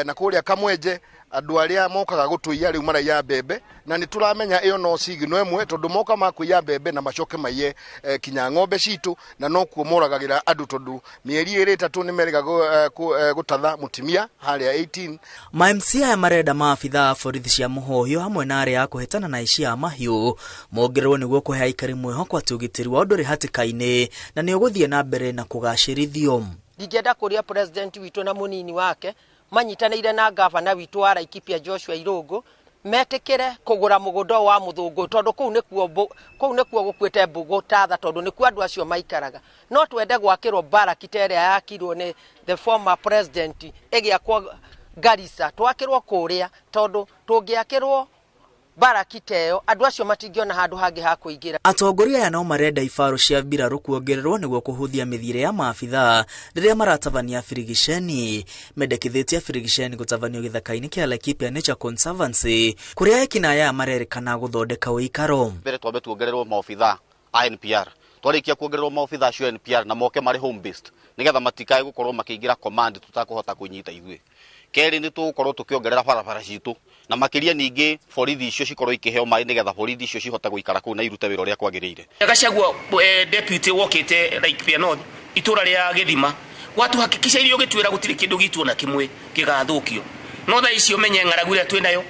na kuria Kamwenje andu aria mokaga gutuiya riu maraiya mbembe na ni turamenya iyo no sigino emwe tondu moka makuiya mbembe na macoke maiye kinya ng'ombe citu na no kuo moragagira andu tondu mieri iri itatu ni meriga gutatha mutimia haria 18. Ma MCA aya marenda maabitha a borithi cia mũhohio hamwe na aria a kũhĩtana na aici a mahiũ mongererwo nĩguo kũhe aikari mwĩhoko atĩ ũgitĩri wao ndũrĩ hatĩka-inĩ na nĩ ũgũthiĩ na mbere na kũgacĩrithio. Ndingĩenda kũria president witũ na mũnini wake manyitanĩire na gavana witũ wa Laikipia Joshua Irũngũ metikire kũgũra mũgũnda wa mũthũngũ tondũ kũu nĩkuo gũkuĩte mbũgũ tatha tondũ nĩkuo andũ acio maikaraga. No twende gwakĩrwo baraki ta ĩrĩa yakirwo nĩ the former president ĩgĩakwo Garissa, twakĩrwo kũrĩa tondũ tũngĩakĩrwo baraki ta ĩyo andũ acio matingĩona handũ hangĩ ha kũingĩra. Atongoria aya no marenda ibaro cia mbirarũ kuongererwo nĩguo kũhũthia mĩthiĩre ya maabitha rĩrĩa maratabania birigiceni. Mendekithĩtie birigiceni gũtabanio gĩthaka-inĩ kĩa Laikipia Nature Conservancy kũrĩa ekinaĩ aya marerĩkana gũthondeka ũikaro. Mbere twambe tuongererwo maobitha a NPR, twarikia kuongererwo maobitha acio NPR na moke marĩ home based nigetha matikae gũkorwo makĩingĩra command tũtakũhota kũnyita ithuĩ. Kerĩ nĩ tũgũkorwo tũkĩongerera barabara citũ na makĩria ningĩ borithi icio cikorwo ikĩheo maĩ nĩgetha borithi icio cihote gũikara kũu na irute wĩra ũrĩa kwagĩrĩire. Gachagua deputy wokĩte Laikipia North itũra rĩa Gĩthima watuhakikisha irio gĩtuĩra gũtirĩ kĩndũ gitũ ona kĩmwe gĩgathũkio. No thaa icio menye ng'aragu ĩrĩa twĩnayo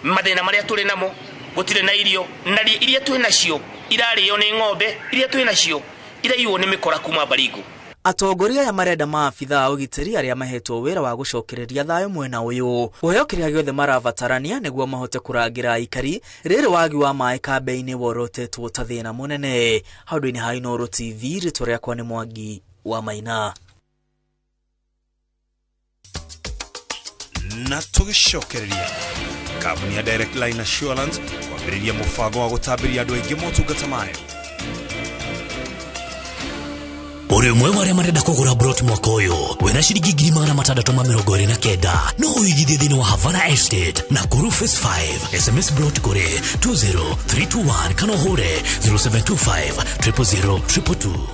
mathĩna marĩa tũrĩ namo gũtirĩ na irio na iria twĩ nacio irarĩo nĩ ng'ombe iria twĩ nacio iraiywo nĩ mĩkora kuma Baringo. Atongoria aya marenda maabitha a ũgitĩri arĩa mahetwo wĩra wa gũcokereria thayũ mwena ũyũ kũheo kĩrĩa gĩothe marabatarania nĩguo mahote kũrangĩra aikari rĩrĩ wagi wa maĩ kambĩ-inĩ worotetwo ta thĩna mũnene. Handũ-inĩ ha Inooro TV, rĩtwa rĩakwa nĩ Mwangi wa Maina. Na tũgĩcokereria kambuni ya Direct Line Assurance kwambĩrĩria mũbango wa gũtambĩria andũ aingĩ motungata mayo. Ũrĩ ũmwe wa arĩa marenda kũgũra brot mwaka ũyũ wĩna ciringi 629,000 no ũigithie thĩinĩ wa Havana Estate na Nakuru Phase 5. SMS brot kũrĩ 20321 kana ũhũre 0725 000 222.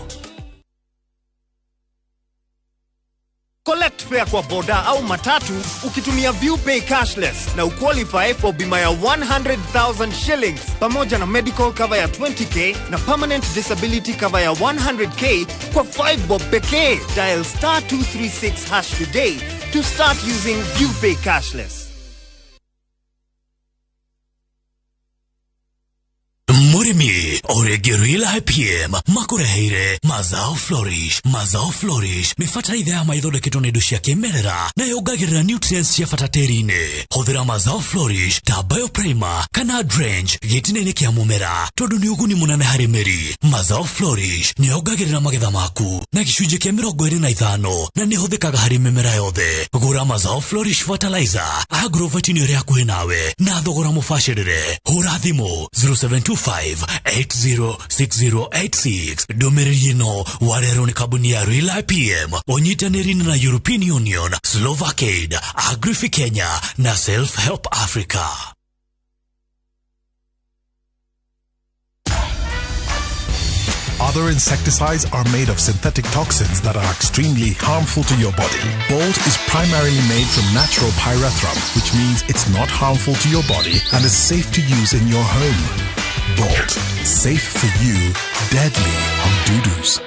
Collect fare kwa boda au matatu ukitumia ViewPay cashless na uqualify for bima ya 100,000 shillings pamoja na medical cover ya 20k na permanent disability cover ya 100k kwa 5 bob pekee. Dial star 236 hash today to start using ViewPay cashless. Mũrĩmi ũrĩngĩ Real IPM makũreheire Mazao Flourish. Mazao Flourish nĩ bataraitha ya maithondeketwo na indo cia kĩmerera na yongagĩrĩra nutrients cia bata tĩri-inĩ. Hũthĩra Mazao Flourish ta bioprimer kana drench gĩtina-inĩ kĩa mũmera tondũ nĩ ũguni mũnene harĩ mĩri. Mazao Flourish nĩ yongagĩrĩra magetha maku na gĩcunjĩ kĩa 25 na nĩ ĩhũthĩkaga harĩ mĩmera yothe. Gũra Mazao Flourish fertilizer agrovet-inĩ ĩrĩa hakuhĩ nawe na thogora mũbacĩrĩre. Hũra thimũ 0725 806086. Ndũmĩrĩri ĩno warerwo nĩ kambuni ya Real IPM ũnyitanĩri na European Union, Slovakiaid, Agrifi Kenya na Self Help Africa. Other insecticides are made of synthetic toxins that are extremely harmful to your body. Bolt is primarily made from natural pyrethrum, which means it's not harmful to your body and is safe to use in your home. Bolt, safe for you, deadly on dudus.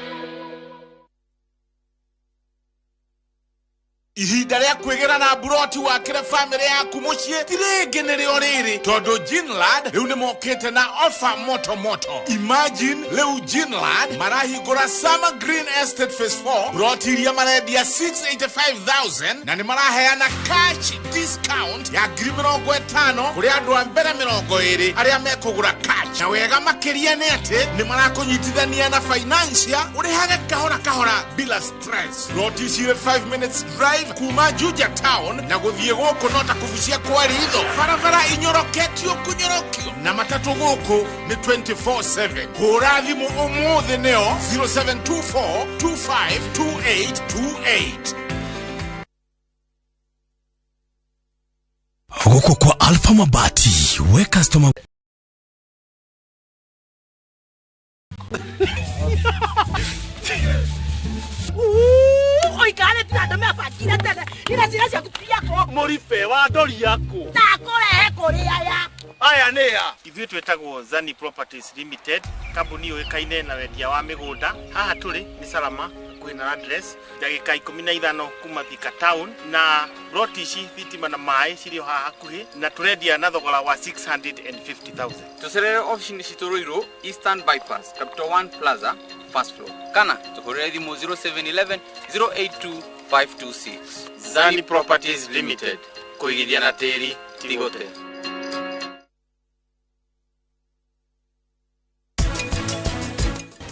Ihinda rĩa kwĩgĩra na mburoti wakĩre bamĩrĩ yaku mũciĩ ti rĩngĩ nĩrĩo rĩrĩ tondũ Ginland rĩu nĩmokĩte na ofa moto moto. Imagine rĩu Ginland marahingũra Summer Green Estate Phase 4 mburoti iria marendia 685,000 na nĩmaraheana cash discount ya 50,000 kũrĩ andũ a mbere 20 arĩa mekũgũra cash. Na wega makĩria nĩ atĩ nĩmarakũnyitithania na financial ũrĩhage kahora kahora bila stress. Mburoti cirĩ 5 minutes drive kuma Juja town na gũthiĩ gũkũ no ta kũbucia kwa ritho. Barabara inyoroketio kũnyorokio na matatũ gũkũ nĩ 24/7. Hũra thimũ ũmũthĩ nĩo 0724 252828. Gũkũ kwa Alpha Mabati we customer Oikare tinandå mebangire tene ira ciana ciaku tiakå Mũribe wa ndori yaku ndakũrehe kũrĩ aya aya nĩ a ithuĩ twĩtagwo Zani Properties Limited, kambuni yũĩkaine na wendia wa mĩgũnda. Haha tũrĩ nĩ Salama hakuhĩ na address ndagĩka 15 kuma Thika town, na ploti ici thitima na maĩ cirĩ o haha hakuhĩ na tũrendia na thogora wa 650,000. Tũcerere ofici-inĩ citũ Ruiru, Eastern Bypass, Capital One Plaza, first floor, kana tũhũrĩre thimũ 0711 082 526. Zani Properties Limited, kũigithia na tĩri ti gũte.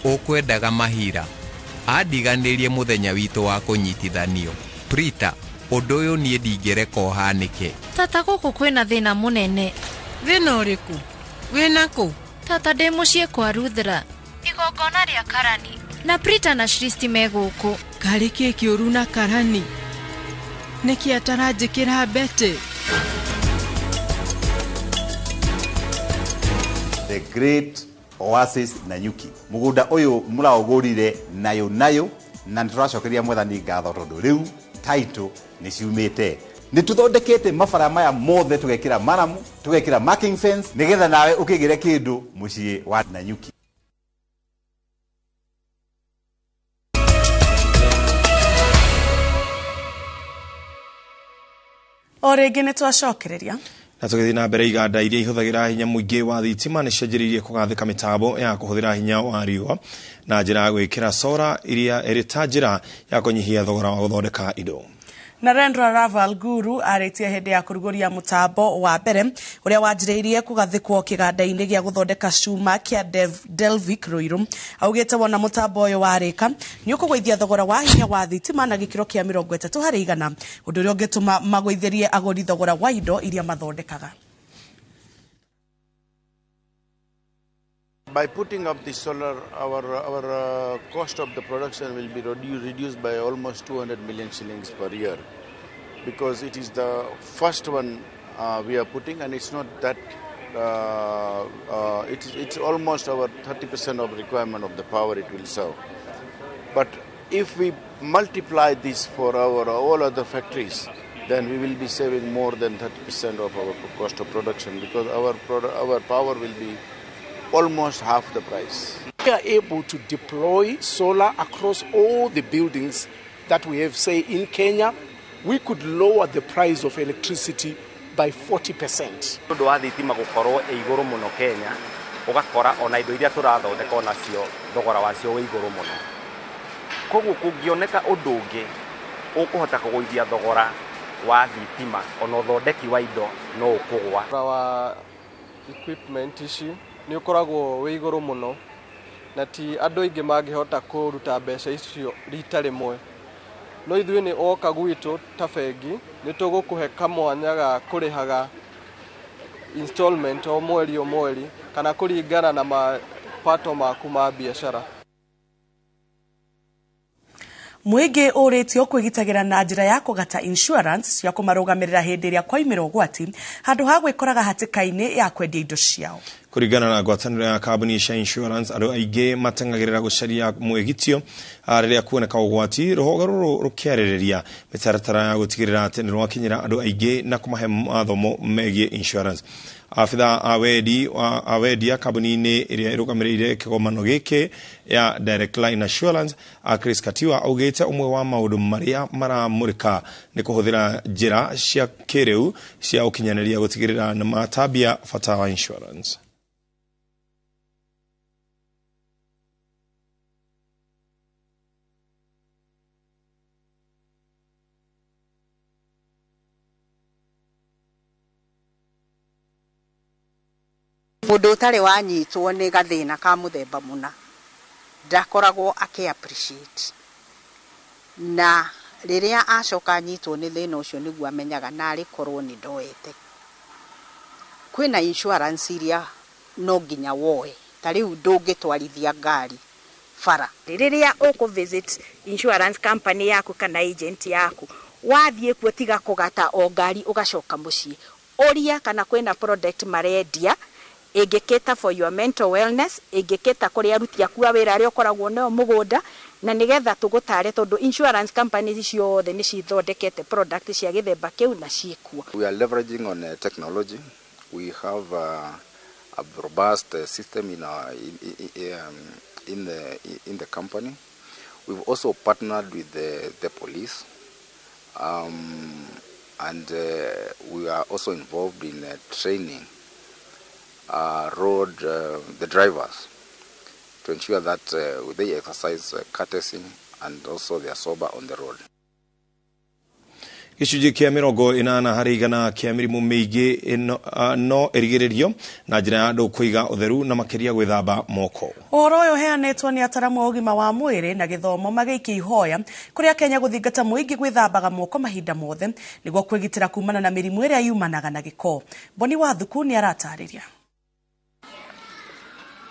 Ũkwendaga mahira andiganĩrie mũthenya witũ wa kũnyitithanio. Prita, ũndũ ũyũ niĩ ndingĩreka ũhanĩke. Tata gũkũ kwĩna thĩna mũnene. Thĩna ũrĩkũ? Wĩna kũ? Tata ndĩ mũciĩ kwa Ruthra igongona rĩa Karani na Prita na Shristi me gũkũ. Karĩ kĩ kĩũru na Karani? Nĩkĩ ataranjĩkĩra mbete? The Great Oasis Nanyuki. Mũgũnda ũyũ mũraũgũrire nayo nayo na nĩtũracokeria mwathani ngatho tondũ rĩu title nĩ ciumĩte. Nĩ tũthondekete mabara maya mothe tũgekĩra maramu, tũgekĩra marking fence nĩgetha nawe ũkĩgĩre kĩndũ mũciĩ wa Nanyuki. O rĩngĩ nĩ twacokereria. Na tũgĩthiĩ na mbere, iganda iria ihũthagĩra hinya mũingĩ wa thitima nĩ cianjĩrĩirie kũgathĩka mĩtambo ya kũhũthĩra hinya wa riũa na njĩra ya gwĩkĩra sora iria ĩrĩ ta njĩra ya kũnyihia thogora wa gũthondeka indo. Narendra Raval Guru arĩtie hĩndĩ ya kũrugũria mũtambo wa mbere ũrĩa wanjĩrĩirie kũgathĩkwo kĩganda-inĩ gĩa gũthondeka cuma kĩa Delvic Ruiru. Augĩte wona mũtambo ũyũ warĩka nĩ ũkũgũithia thogora wa hinya wa thitima na gĩkĩro kĩa 30%, ũndũ ũrĩa ũngĩtũma magũithĩrie agũri thogora wa indo iria mathondekaga. By putting up the solar, our cost of the production will be reduced by almost 200 million shillings per year, because it is the first one we are putting, and it's not that, it's almost our 30% of requirement of the power it will serve. But if we multiply this for our all other factories, then we will be saving more than 30% of our cost of production, because our power will be almost half the price. We are able to deploy solar across all the buildings that we have, say, in Kenya. We could lower the price of electricity by 40%. Ũndũ wa thitima gũkorwo ĩ igũrũ mũno Kenya, ũgakora ona indo iria tũrathondeka onacio thogora wacio wĩ igũrũ mũno. Koguo kũngĩoneka ũndũ ũngĩ ũkũhota kũgũithia thogora wa thitima ona ũthondeki wa indo no ũkũgwa. Thogora wa equipment ici nĩ ũkoragwo wĩ igũrũ mũno, na ti andũ aingĩ mangĩhota kũruta mbeca icio rita rĩmwe. No ithuĩ nĩ woka gwitũ ta bengi nĩ tũgũkũhe kamwanya ga kũrĩhaga installment o mweri o mweri, kana kũringana na mapato maku ma biacara. Mũingĩ ũrĩtio kwĩgitagĩra na njĩra ya kũgata insurance cia kũmarũgamĩrĩra hĩndĩ ĩrĩa kwaimĩra ũgwati handũ ha gwĩkoraga hatĩka-inĩ ya kwendia indo ciao. Kũringana na ngwatanĩro ya kambuni cia insurance, andũ aingĩ mateng'agĩrĩra gũcaria mwĩgitio rĩrĩa kuoneka ũgwati. Rũhonge rũrũ rũkĩarĩrĩria mĩtaratara ya gũtigĩrĩra atĩ nĩ rwakinyĩra andũ aingĩ na kũmahe mathomo megiĩ insurance. Abithaa a wendia kambuni-inĩ ĩrĩa ĩrũgamĩrĩire kĩgomano gĩkĩ ya Direct Line Assurance, Chris Katiwa, augĩte ũmwe wa maũndũ marĩa maramũrĩka nĩ kũhũthĩra njĩra cia kĩrĩu cia ũkinyanĩria gũtigĩrĩra nĩ matambia bata wa insurance. Mũndũ ũtarĩ wanyitwo nĩ gathĩna ka mũthemba mũna ndakoragwo akĩ appreciate, na rĩrĩa acoka anyitwo nĩ thĩna ũcio nĩguo amenyaga narĩ korwo nĩ ndoete. Kwĩna insurance iria no nginya woe, ta rĩu ndũngĩtwarithia ngari bara. Rĩrĩa ũkũ visit insurance company yaku kana agent yaku, wathiĩ kuo tiga kũgata o ngari ũgacoka mũciĩ, ũria kana kwĩna product marendia ĩngĩkĩta for your mental wellness, ĩngĩkĩta kũrĩ aruti aku a wĩra arĩa ũkoragwo nao mũgũnda, na nĩgetha tũgũtare, tondũ insurance companies ciothe nĩ cithondekete product cia gĩthemba kĩu na ciĩkuo. We are leveraging on technology. We have a robust system in our in the company. We've also partnered with the police, and we are also involved in training road the drivers to ensure that they exercise courtesy and also they are sober on the road. Gĩcunjĩ kĩa 80% kĩa mĩrimũ mĩingĩ no ĩrigĩrĩrio na njĩra ya andũ kũiga ũtheru na makĩria gwĩthamba moko. Ũhoro ũyũ ũheanĩtwo nĩ ataramu a ũgima wa mwĩrĩ na gĩthomo magĩikia ihoya kũrĩa Kenya gũthingata mũingĩ gwĩthambaga moko mahinda mothe nĩguo kwĩgitĩra kumana na mĩrimũ ĩrĩa yumanaga na gĩko. Boni Wathuku nĩ aratarĩria.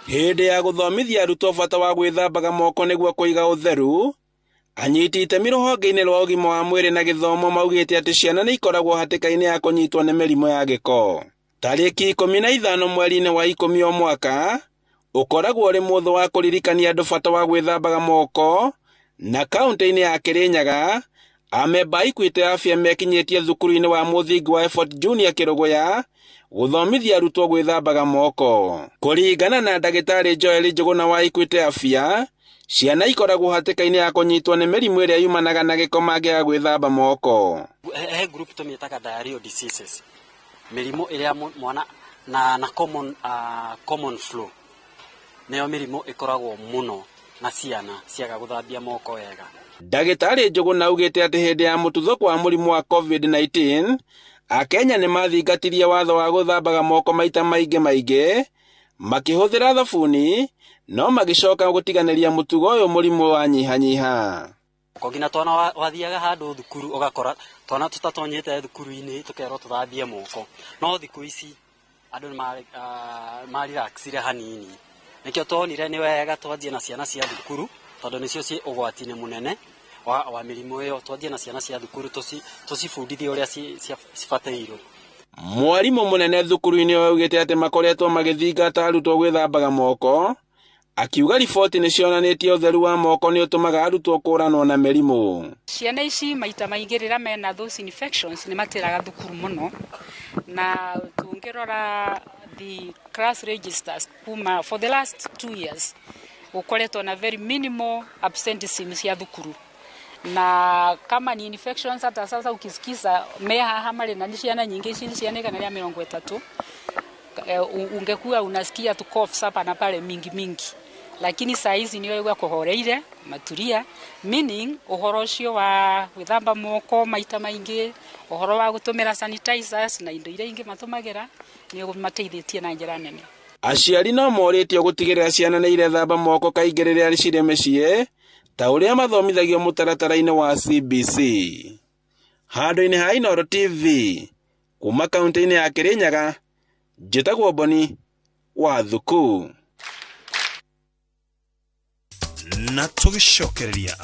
Hĩndĩ ya gũthomithia arutwo bata wa gwĩthambaga moko nĩguo kũiga ũtheru, anyiti itemi rũhonge-inĩ rwa ũgima wa mwĩrĩ na gĩthomo maugĩte atĩ ciana nĩ ikoragwo hatĩka-inĩ ya kũnyitwo nĩ mĩrimũ ya gĩko. Tarĩki 15 mweri-inĩ wa 10 o mwaka ũkoragwo ũrĩ mũthũ wa kũririkania andũ bata wa gwĩthambaga moko, na kaunti-inĩ ya Kĩrĩnyaga amemba a Equity Afya mekinyĩtie thukuru-inĩ wa mũthingi wa Effort Junior Kĩrũgũya gũthomithia arutwo gwĩthambaga moko. Kũringana na ndagĩtarĩ Joel Njũgũna wa Equity Afya, ciana ikoragwo hatĩka-inĩ ya kũnyitwo nĩ mĩrimũ ĩrĩa yumanaga na gĩko mangĩaga gwĩthamba moko. He group tũmĩtaga diarrheal diseases. Mĩrimũ ĩrĩa mwana na common flu nĩyo mĩrimũ ĩkoragwo mũno na ciana ciaga gũthambia moko wega. Ndagĩtarĩ Njũgũna augĩte atĩ hĩndĩ ya mũtuthũko wa mũrimũ wa COVID-19 Akenya nĩ mathingatirie watho wa gũthambaga moko maita maingĩ maingĩ makĩhũthĩra thabuni, no magĩcoka gũtiganĩria mũtugo ũyũ mũrimũ wanyihanyiha. Nginya twana wathiaga handũ thukuru ũgakora twana tũtatonyete thukuru-inĩ tũkerwo tũthambie moko, no thikũ ici andũ nĩ marelaxire hanini, nĩkĩo tuonire nĩ wega twanjie na ciana cia thukuru tondũ nĩcio ciĩ ũgwati-inĩ mũnene wa mĩrimũ ĩyo. Twanjie na ciana cia thukuru tũcibundithie ũrĩa cibatairwo. Mwarimũ mũnene thukuru-inĩ augĩte atĩ makoretwo magĩthingata arutwo gwĩthambaga moko, akiuga riboti nĩ cionanĩtie ũtheru wa moko nĩ ũtũmaga arutwo kũranwo na mĩrimũ. Ciana ici maita maingĩ rĩrĩa mena those infections nĩ matĩraga thukuru mũno, na tũngĩrora the class registers kuma for the last 2 years gũkoretwo na very minimal absenteeism cia thukuru, na kama ni infections hata sasa ukisikiza me haha marĩ na ciana nyingĩ ici ciana 130 ungekuwa unasikia tu coughs hapa na pale mingi mingi, lakini saa hizi ni wewe kuhoreire maturia, meaning uhoro ucio wa gwithamba moko maita maingi, uhoro wa gutumira sanitizers na indo iria ingi matumagira ni mateithĩtie na njĩra nene. Aciari no morĩtio gũtigĩrĩra ciana nĩ irethamba moko kaingĩ rĩrĩa cirĩ mĩciĩ ta ũrĩa mathomithagio mũtaratara-inĩ wa CBC. Handũ-inĩ ha Inooro TV kuma kaunti-inĩ ya Kirinyaga, njĩtagwo Boni wa Thuku. Na tũgĩcokereria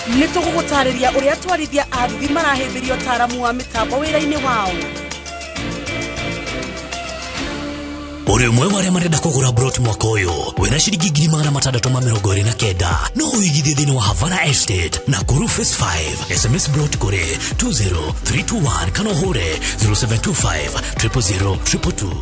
nĩ tũgũgũtarĩria ũrĩa atwarithia a nduthi marahĩmbĩria ũtaaramu wa mĩtambo wĩra-inĩ wao. Ũrĩ ũmwe wa arĩa marenda kũgũra brot mwaka ũyũ wĩna ciringi 629 no ũigithie thĩinĩ wa Havana Estate na Nakuru Phase 5. SMS brot kũrĩ 20321 kana ũhũre 0725 000 222.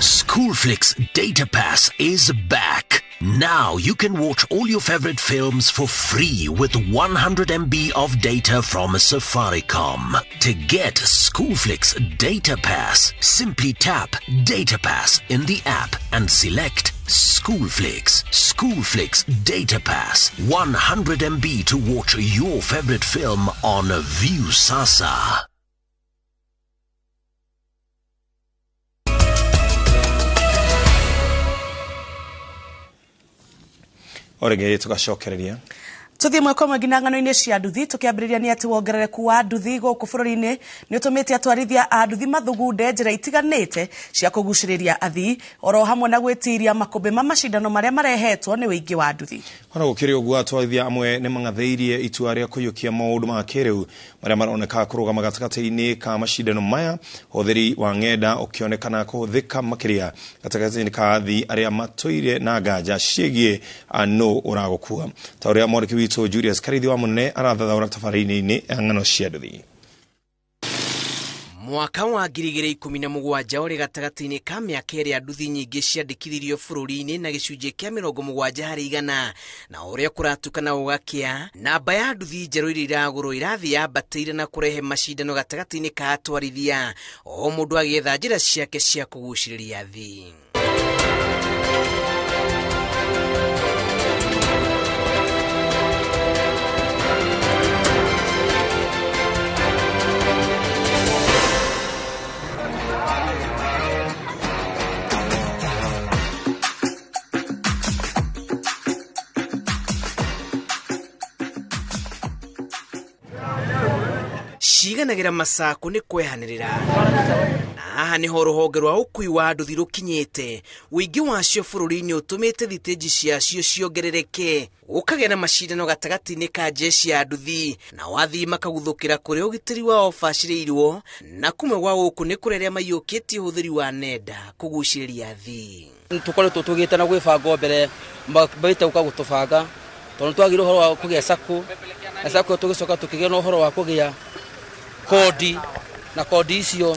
Schoolflix Data Pass is back. Now you can watch all your favorite films for free with 100 MB of data from Safaricom. To get Schoolflix Data Pass, simply tap Data Pass in the app and select Schoolflix. Schoolflix Data Pass, 100 MB to watch your favorite film on Viusasa. Orege tugacokereria Tuthie mweko mwe nginya ng'ano-inĩ cia nduthi tukiambĩrĩria nĩ atĩ wongerereku wa nduthi gũkũ bũrũri-inĩ nĩ ũtũmĩte atwarithia a nduthi mathugunde njĩra itiganĩte cia kũgucĩrĩria athii oro hamwe na gwĩtiria makũmbĩ ma macindano marĩa marehetwo nĩ ũingĩ wa nduthi. Ona gũkĩrĩ ũguo atwarithia amwe nĩ mang'athĩirie itua rĩa kũiyũkia maũndũ ma kĩrĩu marĩa maroneka kũrũgama gatagatĩ-inĩ ka macindano maya, ũhũthĩri wa ng'enda ũkĩonekana kũhũthĩka makĩria gatagatĩ-inĩ ka athii arĩa matũire na nganja ciĩgiĩ nũ ũragũkua, ta ũrĩa mwandĩki witũ Julius Karithi wa Munene arathathaũra tabarĩra-inĩ ya ng'ano cia nduthi. Mwaka wa 2017 ũrĩ gatagatĩ-inĩ ka mĩaka ĩrĩa nduthi nyingĩ ciandĩkithirio bũrũri-inĩ na gĩcunjĩ kĩa 70% na ũrĩa kũratukana gũgakĩa, namba ya nduthi njerũ iria iragũrwo irathiĩ yambatĩire na kũrehe macindano gatagatĩ-inĩ ka atwarithia, o mũndũ agĩetha njĩra ciake cia kũgucĩrĩria athii. Ciganagira masako nĩ kwehanĩrĩra, na haha nĩho rũhonge rwa ũkui wa nduthi rũkinyĩte. Ũingĩ wacio bũrũri-inĩ ũtũmĩte thitĩnji ciacio ciongerereke, gũkagĩa na macindano gatagatĩ-inĩ ka jeshi ya nduthi, nao athii makaguthũkĩra kũrĩa ũgitĩri wao ũbacĩrĩirwo, na kumwe gwa gũkũ nĩ kũrĩ arĩa maiyũkĩtie ũhũthĩri wa nenda kũgucĩrĩria athii. Tũkoretwo tũgĩte na gwĩbanga mbere maite gũka gũtũbanga tondũ twagire ũhoro wa kũgĩa sacco, na sacco tũgĩcoka tũkĩgĩa na ũhoro wa kũgĩa kodi, na kodi icio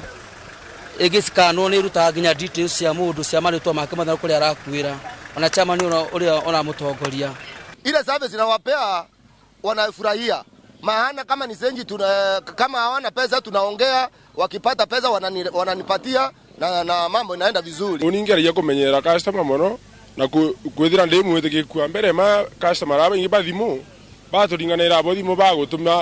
ĩgĩcikanwo nĩ ĩrutaga nginya details cia mũndũ cia marĩtwa make mothe kũrĩa arakuĩra, ona chairman ũrĩa ũramũtongoria. Ile service inawapea wanafurahia. Maana kama ni senji kama hawana pesa tunaongea, wakipata pesa wananipatia na mambo inaenda vizuri. Uningeria kumenyera customer muno na kwithira ndi mwitikiku mbere ma customer abaingi bathimu baturinganira abo thimu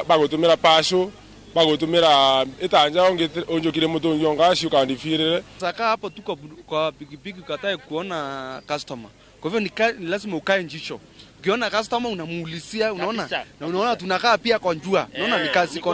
bagutumira pasho bagutumira itanja unjukire mutungi ongaci ukandifirire. Saka hapo tuko kwa pikipiki ukatae kuona customer. Kwa hivyo ni lazima ukae njicho. Ukiona customer unamuulizia, unaona? Na unaona tunakaa pia kwa njua. Unaona ni kazi iko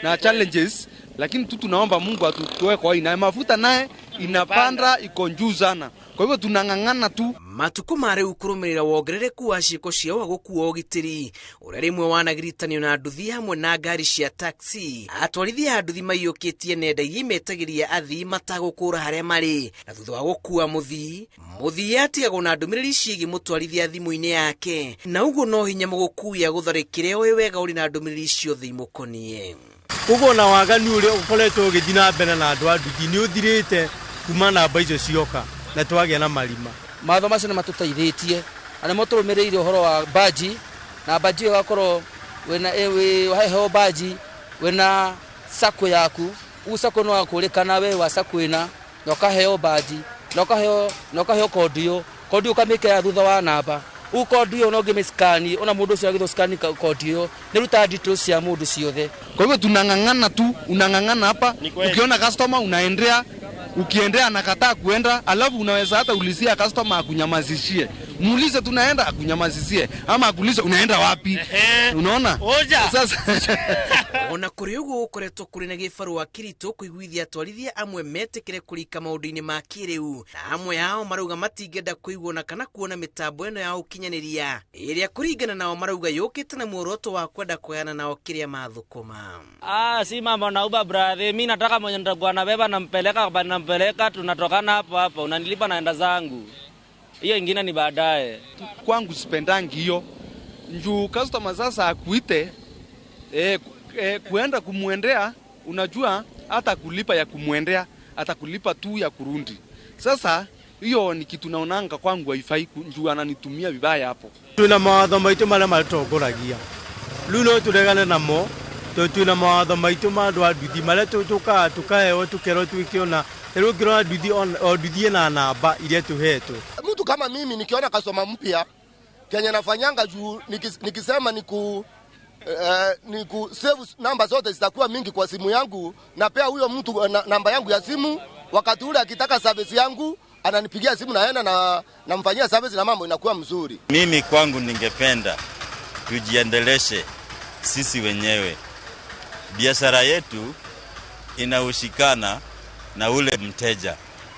na challenges, lakini tu tunaomba Mungu atutoe kwa hii. Na mafuta naye inapanda iko juu sana. Kwa hivyo tunang'ang'ana tu. Matuku ma rĩu kũrũmĩrĩra wongerereku wa ciĩko cia wa gũkua ũgitĩri ũrĩa rĩmwe wanagirithanio na nduthi hamwe na ngari cia taxi. Atwarithia a nduthi maiyũkĩtie nenda iria imetagĩria athii matagũkũra harĩa marĩ, na thutha wa gũkua mũthii atigagwo na ndũmĩrĩri ciĩgiĩ mũtwarithia thimũ-inĩ yake, na ũguo no hinya mũgũkui agũtharĩkĩre oĩ wega ũrĩ na ndũmĩrĩri ciothe imũkoniĩ. Koguo na waganu ũrĩa ũkoretwo ũgĩthiĩ na mbere na andũ a nduthi nĩ ũthirĩte kuma namba icio cioka na twagĩa na marima. Mawatho macio nĩ matũteithĩtie na nĩmo tũrũmĩrĩire ũhoro wa baji, na baji ĩyo ĩgakorwo wĩna waheo baji wĩna sako yaku, ũguo sako no wakũrĩkana we wa sako ĩna, na ũkaheo baji na ũkaheo kodi ĩyo, kodi ũkamĩkĩra thutha wa namba. Ũguo kodi ĩyo no ũngĩmĩscan, ona mũndũ ũcio agĩthwo scan kodi ĩyo nĩ details cia mũndũ ciothe. Kwa hivyo tunang'ang'ana tu, unang'ang'ana hapa, ukiona customer unaendea, ukiendea anakataa kuenda, alafu unaweza hata ulizia customer akunyamazishie. Muulize tunaenda akunyamazishie ama akuulize unaenda wapi? Unaona? Sasa ona kuri uguo gukoretwo kuri na gibarua kiritu kuiguithia atwarithia amwe metikire kurika maundu-ini ma kiriu, na amwe ao marauga matingĩenda kuiguo na kana kuona mitambo ĩno ya ukinyaniria ĩrĩa kuringana nao marauga yũkĩte na muoroto wa kwenda kũheana nao kĩrĩa mathũkũma. Si mambo na Uber brother, mimi nataka mwenye nitakuwa nabeba nampeleka, nampeleka tunatokana hapo hapo, unanilipa naenda zangu. Hiyo ingine ni baadaye. Kwangu sipendangi hiyo. Njuu customer sasa akuite kuenda kumuendea, unajua hata kulipa ya kumuendea, atakulipa tu ya kurundi. Sasa hiyo ni kitu naonanga kwangu haifai, njuu ananitumia vibaya hapo. Tuna mawatho maitu maria matongoragia. Rĩu no tũregane namo, tondũ twĩna mawatho maitũ ma andũ a nduthi marĩa tũkaga tũkaheo tũkerwo twĩke ona rĩu ũngĩrora nduthi o nduthi ĩna namba iria tũhetwo. Mtu kama mimi nikiona customer mpya kenye nafanyanga juu nikisema niku save namba zote zitakuwa mingi kwa simu yangu, na pia huyo mtu namba yangu ya simu, wakati ule akitaka service yangu ananipigia simu naenda na namfanyia service na mambo inakuwa mzuri. Mimi kwangu ningependa tujiendeleshe sisi wenyewe. Biashara yetu inahusikana na ule mteja.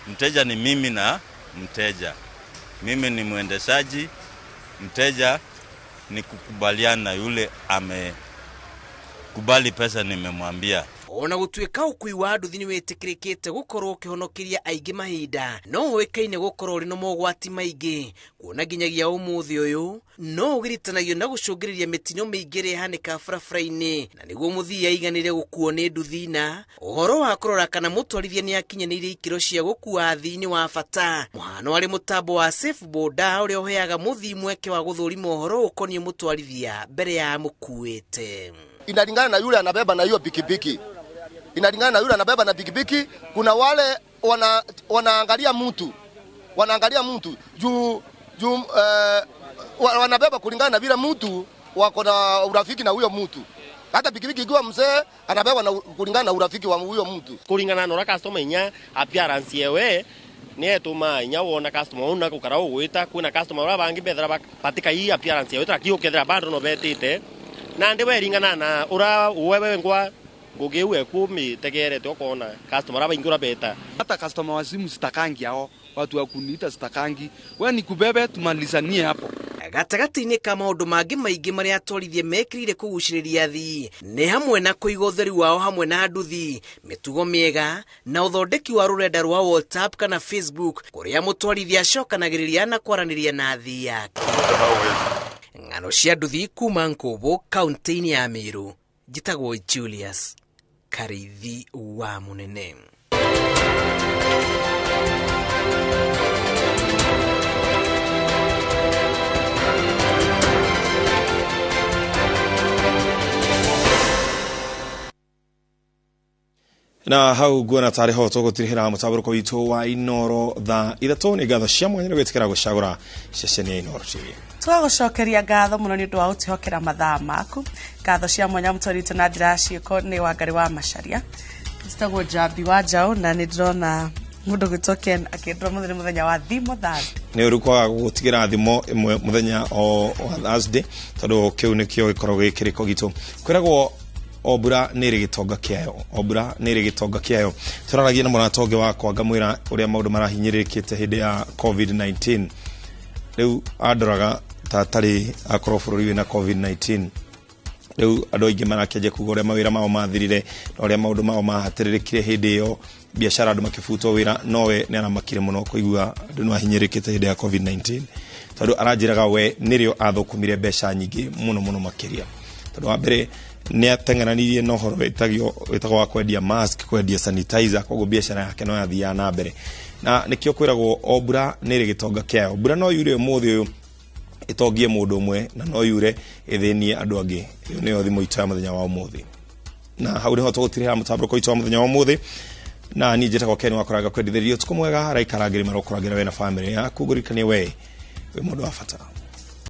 Mteja ni mimi na mteja. Mimi ni mwendeshaji, mteja ni kukubaliana na yule amekubali pesa nimemwambia. Ona gũtuĩka ũkui wa nduthi nĩwĩtĩkĩrĩkĩte gũkorwo ũkĩhonokeria aingĩ mahinda, no ũĩkaine gũkorwo ũrĩ na mogwati maingĩ, kuona nginyagia ũmũthĩ ũyũ no ũgiritanagio na gũcũngĩrĩria mĩtino mĩingĩ ĩrĩa ĩhanĩkaga barabara-inĩ, na nĩguo mũthii aiganĩre gũkuo nĩ nduthi na ũhoro wa kũrora kana mũtwarithia nĩakinyanĩirie ikĩro cia gũkua athii nĩ wa bata. Mũhano arĩ mũtambo wa Safe Boda ũrĩa ũheaga mũthii mweke wa gũthũrima ũhoro ũkoniĩ mũtwarithia mbere ya mũkuĩte. Inalingana na yule anabeba na hiyo pikipiki. Inalingana na yule anabeba na pikipiki. Kuna wale wanaangalia mtu. Wanaangalia mtu juu wanabeba kulingana na vile mtu wako na urafiki na huyo mtu. Hata pikipiki ikiwa mzee anabeba na kulingana na urafiki wa huyo mtu. Kulingana na customer inya appearance yewe ni etuma inya wona customer una gukara ugwita kwina customer ura bangi bethera patika hii appearance yewe trakio kethera bado no betite. Na ndi weringana na ura wewe ngwa ngugiwe kumi tegerete ukona customer aba ingura beta. Hata customer wa simu sitakangi hao, watu wa kuniita sitakangi. Wewe nikubebe tumalizanie hapo. Gatagatĩ-inĩ ka maũndũ mangĩ maingĩ marĩa atwarithia mekĩrĩire kũgucĩrĩria athii nĩ hamwe na kũiga ũtheru wao hamwe na nduthi, mĩtugo mĩega na ũthondeki wa rũrenda rwa WhatsApp kana Facebook kũrĩa mũtwarithia acokanagĩrĩria na kwaranĩria na athii yake. Ng'ano cia nduthi kuma Nkubu kaunti-inĩ ya Meru, njĩtagwo Julius Karithi wa Munene. Na hau nguona tarĩ ho tũgũtirihĩra mũtambũrũko witũ wa Inoro thaa 3. Nĩ ngatho cia mwanya nĩ gwĩtĩkĩra gũcagũra ceceni ya Inoro TV. Tũgagũcokeria ngatho mũno nĩ ũndũ wa gũtwĩhokera mathaa maku. Ngatho cia mwanya mũtwari witũ na njĩra ya ciĩko nĩ Wangarĩ wa Macaria. Njĩtagwo Njambi wa Njaũ, na nĩ ndĩrona mũndũ gwĩtwo Ken akĩndora mũthenya mũthenya wa thimo Thursday. Nĩ ũru kwaga gũtigĩra thimo ĩmwe mũthenya o wa Thursday, tondũ kĩu nĩkĩo gĩkoragwo gĩ kĩrĩko gitũ. Kwĩragwo o mbura nĩ ĩrĩ gĩtonga kĩayo, o mbura nĩ ĩrĩ gĩtonga kĩayo. Tũraragia na mũrata ũngĩ wakwa ngamwĩra ũrĩa maũndũ marahinyĩrĩrĩkĩte hĩndĩ ya COVID-19. Rĩu andoraga ta atarĩ akorwo bũrũri wĩna COVID-19. Rĩu andũ aingĩ marakĩanjia kuga ũrĩa mawĩra mao mathirire na ũrĩa maũndũ mao mahatĩrĩrĩkire hĩndĩ ĩyo, biacara andũ makĩbutwo wĩra, nowe nĩ aramakire mũno kũigua andũ nĩ mahinyĩrĩrĩkĩte hĩndĩ ya COVID-19, tondũ aranjĩraga we nĩrĩo athũkũmire mbeca nyingĩ mũno mũno makĩria, tondũ wa mbere nĩ ateng'eranirie na ũhoro wĩtagwo wa kwendia mask, kwendia sanitizer, koguo biacara yake no yathiaga na mbere. Na nĩkĩo kwĩragwo o mbura nĩ ĩrĩ gĩtonga kĩayo. Mbura no yure ũmũthĩ ũyũ ĩtongie mũndũ ũmwe, na no yure ĩthĩnie andũ angĩ. Ĩyo nĩyo thimo itũ ya mũthenya wa ũmũthĩ. Na hau nĩho tũgũtirĩra mũtambũrũko witũ wa mũthenya wa ũmũthĩ. Na niĩ njĩtagwo Ken Wakoraga kwendithĩrĩria ũtukũ mwega, araikarangĩri marokũrangĩra we na bamĩrĩ yaku. Ngũririkanie we wĩ mũndũ wa bata.